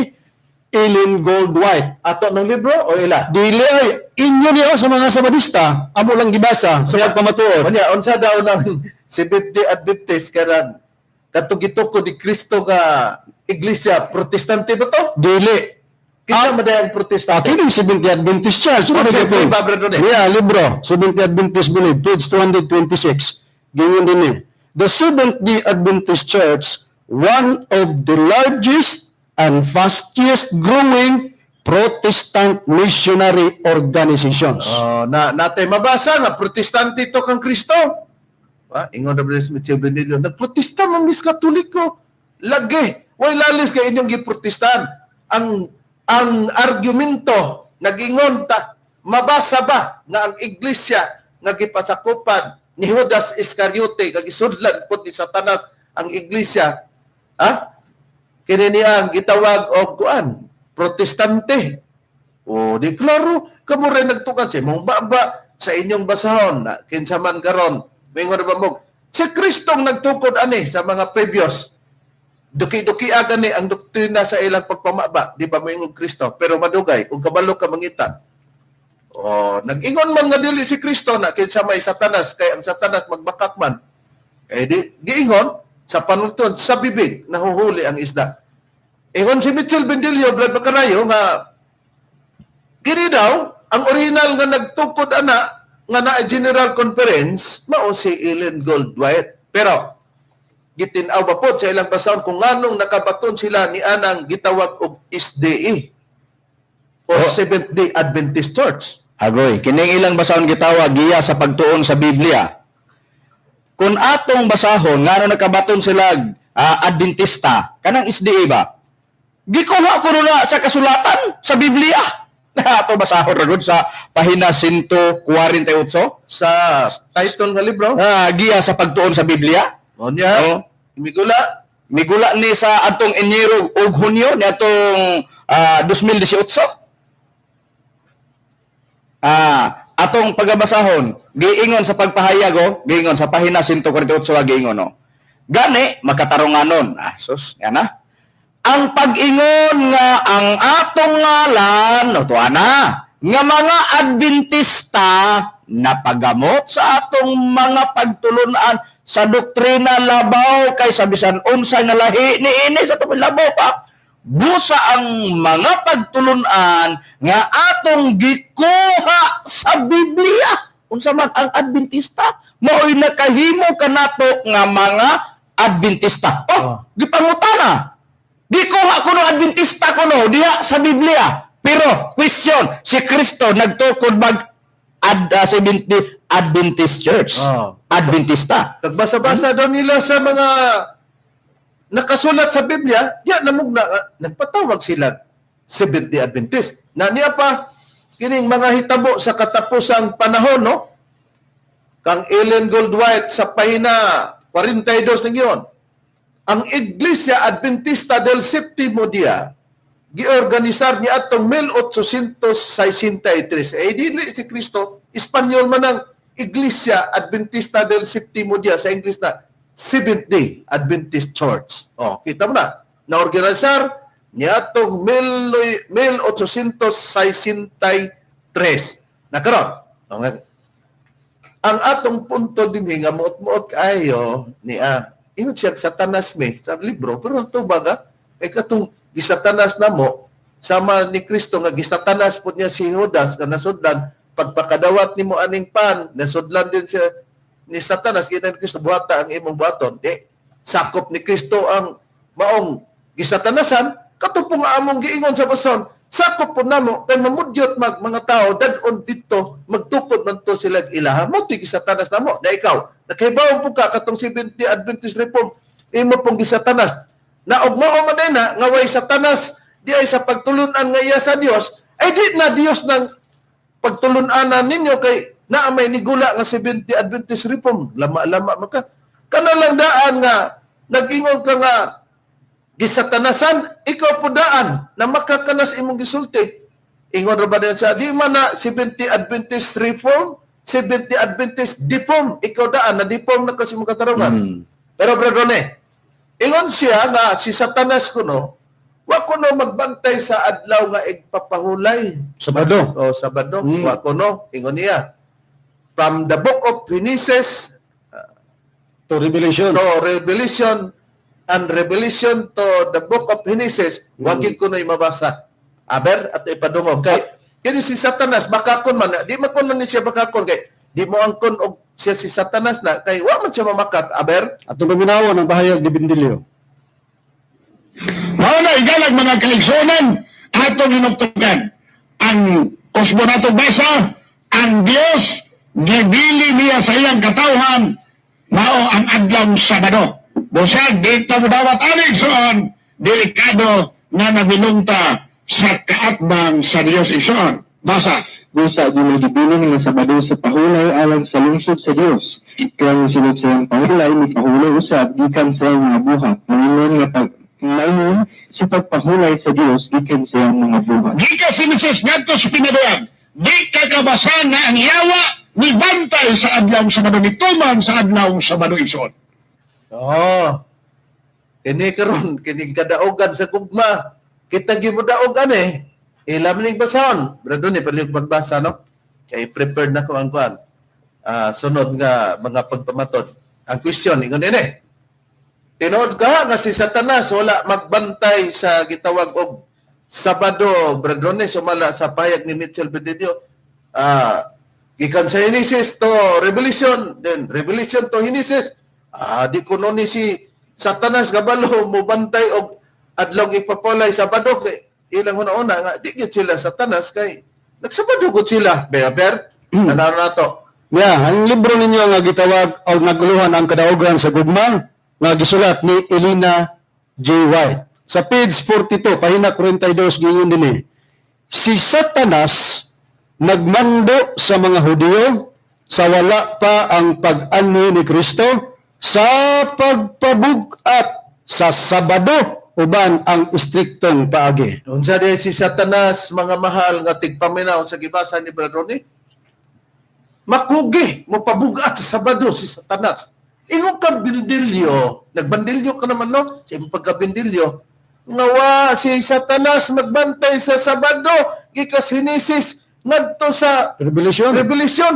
Ellen Gold White. Ato ng libro o ila? Dili ay, inyo niyo sa mga Sabadista, amo lang gibasa sa pagpamatuod. Unya, unsa daw ng Seventh-day Adventist kanang katong gitukod ni Kristo nga iglesia, Protestante ba to? Dili. Kinsa man ang Protestante? Kining Seventh-day Adventist Church. Ano ba, Brother? Yeah, libro. Seventh-day Adventist Belief, page 226. Ganyan din eh. The Seventh-day Adventist Church, one of the largest and fastest growing Protestant missionary organizations. Oh, na natay mabasa nga Protestante ito kang Kristo. Ah, ingon na Brother Mitchell Benilio, nagprotesta man mis Katoliko. Lagi, way lalis kay inyong giprotestan. Ang argumento nagingon ta mabasa ba nga ang iglesia nga gipasakupan ni Judas Iscariote nga gisudlan pod ni Satanas ang iglesia, ha? Kini niya ang gitawag og kuan Protestante. O di klaro kamo rin nagtukan sa imong baba sa inyong basahon na kinsa man karon moingon ba mo si Kristong nagtukod ani sa mga previous duki-duki gani ang doktrina sa ilang pagpamaba, di ba moingon Kristo pero madugay ug kabalo ka mangita. O nag-ingon man nga dili si Kristo na kinsa may Satanas kay ang Satanas magbakak man. Eh di giingon sa panultod sa bibig nahuhuli ang isda. Ingon si Mitchell Bendilio Brad Macarayo nga kini daw ang original nga nagtukod ana nga naa general conference mao si Ellen Goldwhite. Pero gitin-aw ba pod sa ilang basahon kung nganong nakabaton sila ni anang gitawag og SDA o Seventh-day Adventist Church. Agoy, kining ilang basahon gitawag giya sa pagtuon sa Biblia. Kung atong basahon ngano nakabaton sila Adventista, kanang SDA ba? Gikuha ko na sa kasulatan sa Biblia. Ato basahon ra gud sa pahina 148 sa title nga libro. Giya sa pagtuon sa Biblia. Onya, oh. Migula. Migula ni sa atong Enero ug Hunyo ni atong 2018. Atong pagabasahon, giingon sa pagpahayag, oh, giingon sa pahina 148, giingon, oh. Gani makatarunganon. Ah, sus, yan na. Ang pag-ingon nga ang atong ngalan, o tuwa na, nga mga Adventista napagamot sa atong mga pagtulunan sa doktrina labaw kay sa bisan unsay nga lahi niini sa atong labaw pa busa ang mga pagtulunan nga atong gikuha sa Biblia. Unsa man ang Adventista, mao'y nakahimo kanato nga mga Adventista. Oh, gipangutana. Gikuha kuno Adventista kuno diha sa Biblia. Pero question, si Kristo nagtukod mag Seventh-day Adventist Church. Oh. Adventista. Nagbasa-basa daw nila sa mga nakasulat sa Biblia, diya namugna, nagpatawag sila Seventh-day Adventist. Na niya pa, kining mga hitabo sa katapusang panahon, no? Kang Ellen Goldwhite sa pahina 42 ng iyon, ang Iglesia Adventista del Septimo Dia, giorganisar niya atong 1863. Eh, dili si Kristo, Espanyol man ang Iglesia Adventista del Septimo Dia, sa English na Seventh Day Adventist Church. Oh, kita mo na. Naorganisar niya atong 1863. Nakaroon. Ang atong punto din nga muot-muot kaayo niya. Ingon siya Satanas me sa libro, pero ang tubag eh katong gisatanas na mo sama ni Kristo nga gisatanas po niya si Judas nga nasudlan pagpakadawat nimo aning pan, nasudlan din siya ni Satanas, kita ni Kristo buhata ang imong buhaton. Di sakop ni Kristo ang maong gisatanasan, kato po nga among giingon sa bason, sakop po namo kay mamudyot mag mga tao dad-on didto, magtukod man to sila ilaha, mo ti gisatanas namo. Na ikaw, nakahibaw po ka katong Seventh-day Adventist Reform, imo pong gisatanas. Na og mao man na nga way Satanas di ay sa pagtulunan nga iya sa Dios, ay di na Dios nang pagtulunanan ninyo kay naa may nigula nga Seventh-day Adventist Reform, lama-lama maka kana lang daan nga nag-ingon ka nga gisatanasan, ikaw po daan na makakanas imong gisulti. Ingon ra ba din siya, di man na Seventh-day Adventist Reform, Seventh-day Adventist Deform, ikaw daan na deform na kasi imong katarungan. Pero brother Rone, ingon siya nga si Satanas kuno, wa kuno magbantay sa adlaw nga igpapahulay. Sabado. O Sabado, wa kuno, ingon niya. From the book of Genesis to Revelation. To Revelation and Revelation to the book of Genesis, wa gid kuno mabasa. Aber at ipadungog kay kini si Satanas bakakon man, di man kuno ni siya bakakon kay di mo angkon og siya si Satanas na kay wa man siya mamakat. Aber atong paminawon ang bahayag ni Bindilio. Mao na igalag mga kaigsuonan atong hinugtukan ang usbo nato basa, ang Dios gibili niya sa iyang katawhan mao ang adlaw Sabado. Busag dito mo dawat ani igsoon, delikado nga nabilungta sa kaatbang sa Dios igsoon. Basa. Busa di gibilin nga Sabado sa pahulay alang sa lungsod sa Dios. Kaya ang sunod sa iyang pahulay, mipahulay usab gikan sa iyang mga buhat. Maingon nga pag maingon sa pagpahulay sa Dios gikan sa iyang mga buhat. Gikan si Mrs. ngadto sa pinaduan, di ka kabasa nga ang yawa ni bantay sa adlaw Sabado, ni tuman sa adlaw Sabado igsoon. Oh. Kini karon kini kadaogan sa gugma. Kita gyud mo daogan eh. Ilam ning basahon. Brado ni palihog pagbasa no. Kay prepared na ko ang kuan. Sunod nga mga pagpamatod. Ang question ingon ini. Tinuod ka nga si Satanas wala magbantay sa gitawag og Sabado, Brado ni sumala sa pahayag ni Mitchell Benedicto. Gikan sa Genesis to Revelation, then Revelation to Genesis. Di kuno ni si Satanas gabalo mobantay og adlaw ipapolay Sabado kay ilang una-una nga di gyud sila Satanas kay nagsabado gud sila. Ber, tanaw nato. Yeah, ang libro ninyo nga gitawag og naguluhan ang kadaogan sa gugma nga gisulat ni Elena J. White. Sa page 42, pahina 42 giingon dinhi. Si Satanas nagmando sa mga Hudiyo sa wala pa ang pag-anhi ni Kristo sa pagpabug-at sa Sabado uban ang istriktong paagi. Unsa di si Satanas mga mahal nga tigpaminaw sa gibasa ni Brother Ronnie? Makugi, mopabugat sa Sabado si Satanas. Ingon ka bindilyo, nagbandilyo ka naman no, sa imong pagkabindilyo, nga wa si Satanas magbantay sa Sabado, gikas Henesis ngadto sa Revelation. Revelation.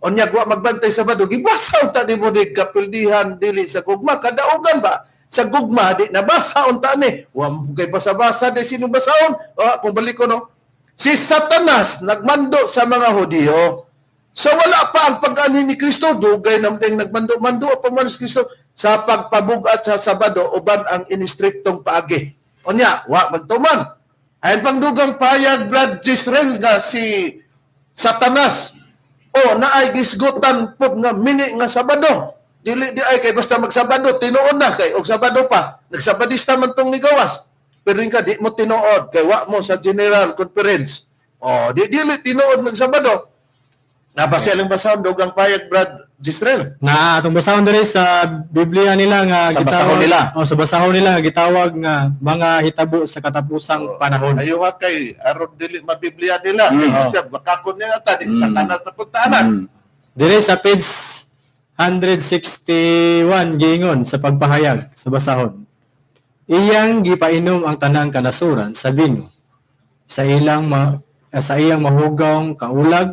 Unya wa magbantay sa Sabado, gibasa unta nimo ni kapildihan dili sa gugma, kadaugan ba? Sa gugma di nabasa unta ni. Wa mo kay basa-basa di sino basaon. O, kung balik ko no. Si Satanas nagmando sa mga Hudiyo. So wala pa ang pag-anhi ni Kristo, dugay naman ding nagmando-mando pa man si Kristo sa pagpabugat sa Sabado uban ang inistriktong paagi. Unya, wa magtuman. Ayon pang dugang payag Brad Jisrael nga si Satanas o naay gisgutan pod nga mini nga Sabado. Dili di ay kay basta magsabado tinuod na kay og Sabado pa. Nagsabadista man tong nigawas. Pero ka di mo tinuod kay wa mo sa General Conference. O di dili tinuod magsabado. Nabasa lang basahon dugang payag Brad Jisrael. Na atong basahon diri sa Biblia nila nga Sa basahon nila. Oh, sa basahon nila nga gitawag nga mga hitabo sa katapusang panahon. Ayaw ha kay aron dili mabiblia nila. Kasi bakakon niya ata di Satanas na puntahanan. Diri sa page 161 giingon sa pagpahayag sa basahon. Iyang gipainom ang tanang kanasuran sa bino sa ilang sa iyang mahugong kaulag.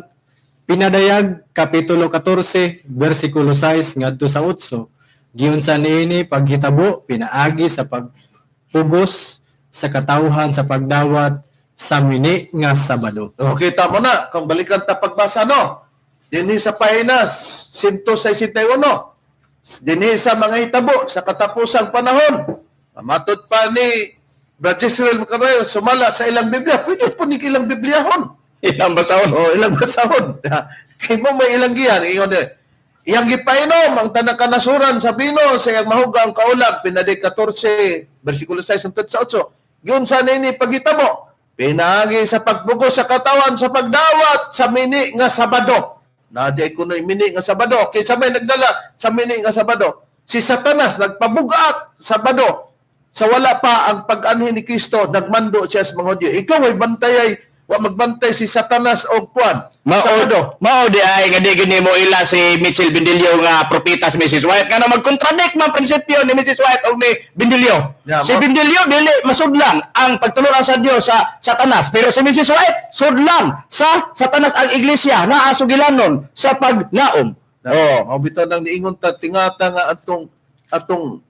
Pinadayag kapitulo 14 bersikulo 6 ngadto sa 8 giunsa niini paghitabo pinaagi sa pagpugos sa katawhan sa pagdawat sa mini nga Sabado. Okay, tama na. Kung balikan ta pagbasa, no? Dinhi sa pahinas 161. Dinhi sa mga hitabo sa katapusang panahon. Mamatod pa ni Brad Jisrael Macarayo, sumala sa ilang Biblia. Pwede po ni ilang Bibliahon. Ilang basahon. O, ilang basahon. Kay mo may ilang giyan. Ingon din. Iyang gipainom ang tanang kanasuran sa bino sa iyang mahugang kaulag. Pinaday 14, versikulo 6 hangtod sa 8. Giunsa nini paghitabo. Pinaagi sa pagbugo sa katawan sa pagdawat sa mini nga Sabado. Naday kuno'y mini nga Sabado. Kinsa may nagdala sa mini nga Sabado? Si Satanas nagpabugat Sabado. Sa wala pa ang pag-anhi ni Kristo, nagmando siya sa mga Hudyo. Ikaw ay bantayay, wa magbantay si Satanas og kuan. Sabado. Mao di ay nga di gini mo ila si Mitchell Bindilio nga propeta si Mrs. White nga magkontradict man prinsipyo ni Mrs. White og ni Bindilio. Yeah, si Bindilio dili masudlan ang pagtuluran sa Dios sa Satanas, pero si Mrs. White sudlan sa Satanas ang iglesia naa sugilanon sa paglaom. Oh, mao bitaw nang niingon ta tingata nga atong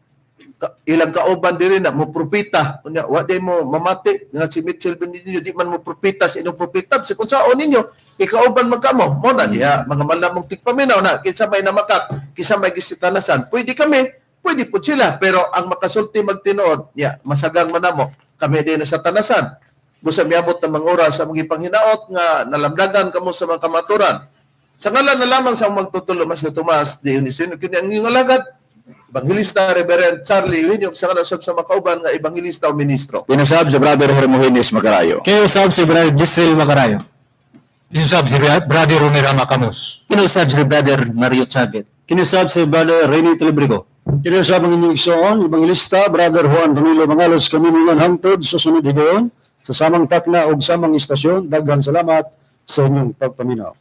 ilang kauban diri na mo propeta. Unya wa di mo mamati nga si Mitchell Bindilio di man mo propeta sa inyong propeta sa kung saon ninyo ikauban man kamo mo na diha mga malamong tigpaminaw na kinsa may namakat kinsa may gisitanasan pwede kami pwede pud sila pero ang makasulti magtinuod nya masagang man namo kami din na sa tanasan busa miabot na mga oras sa mga ipanghinaot nga nalamdagan kamo sa mga kamaturan sa ngalan na lamang sa magtutulo mas na Tomas de Unisino kini ang inyong alagad Evangelista Reverend Charlie Eugenio sa kanasab sa makauban nga evangelista o ministro. Tinusab si Brother Hermogenes Macarayo. Kinusab si Brother Jisrael Macarayo. Kinusab si Brother Rumi Rama Camus. Kinusab si Brother Mario Chavit. Kinusab si Brother Rene Telebrico. Kinusab ang inyong igsoon, Evangelista Brother Juan Ramilo Mangalos, kami ningon hangtod sa sunod higayon sa samang takna ug samang istasyon. Daghang salamat sa inyong pagpaminaw.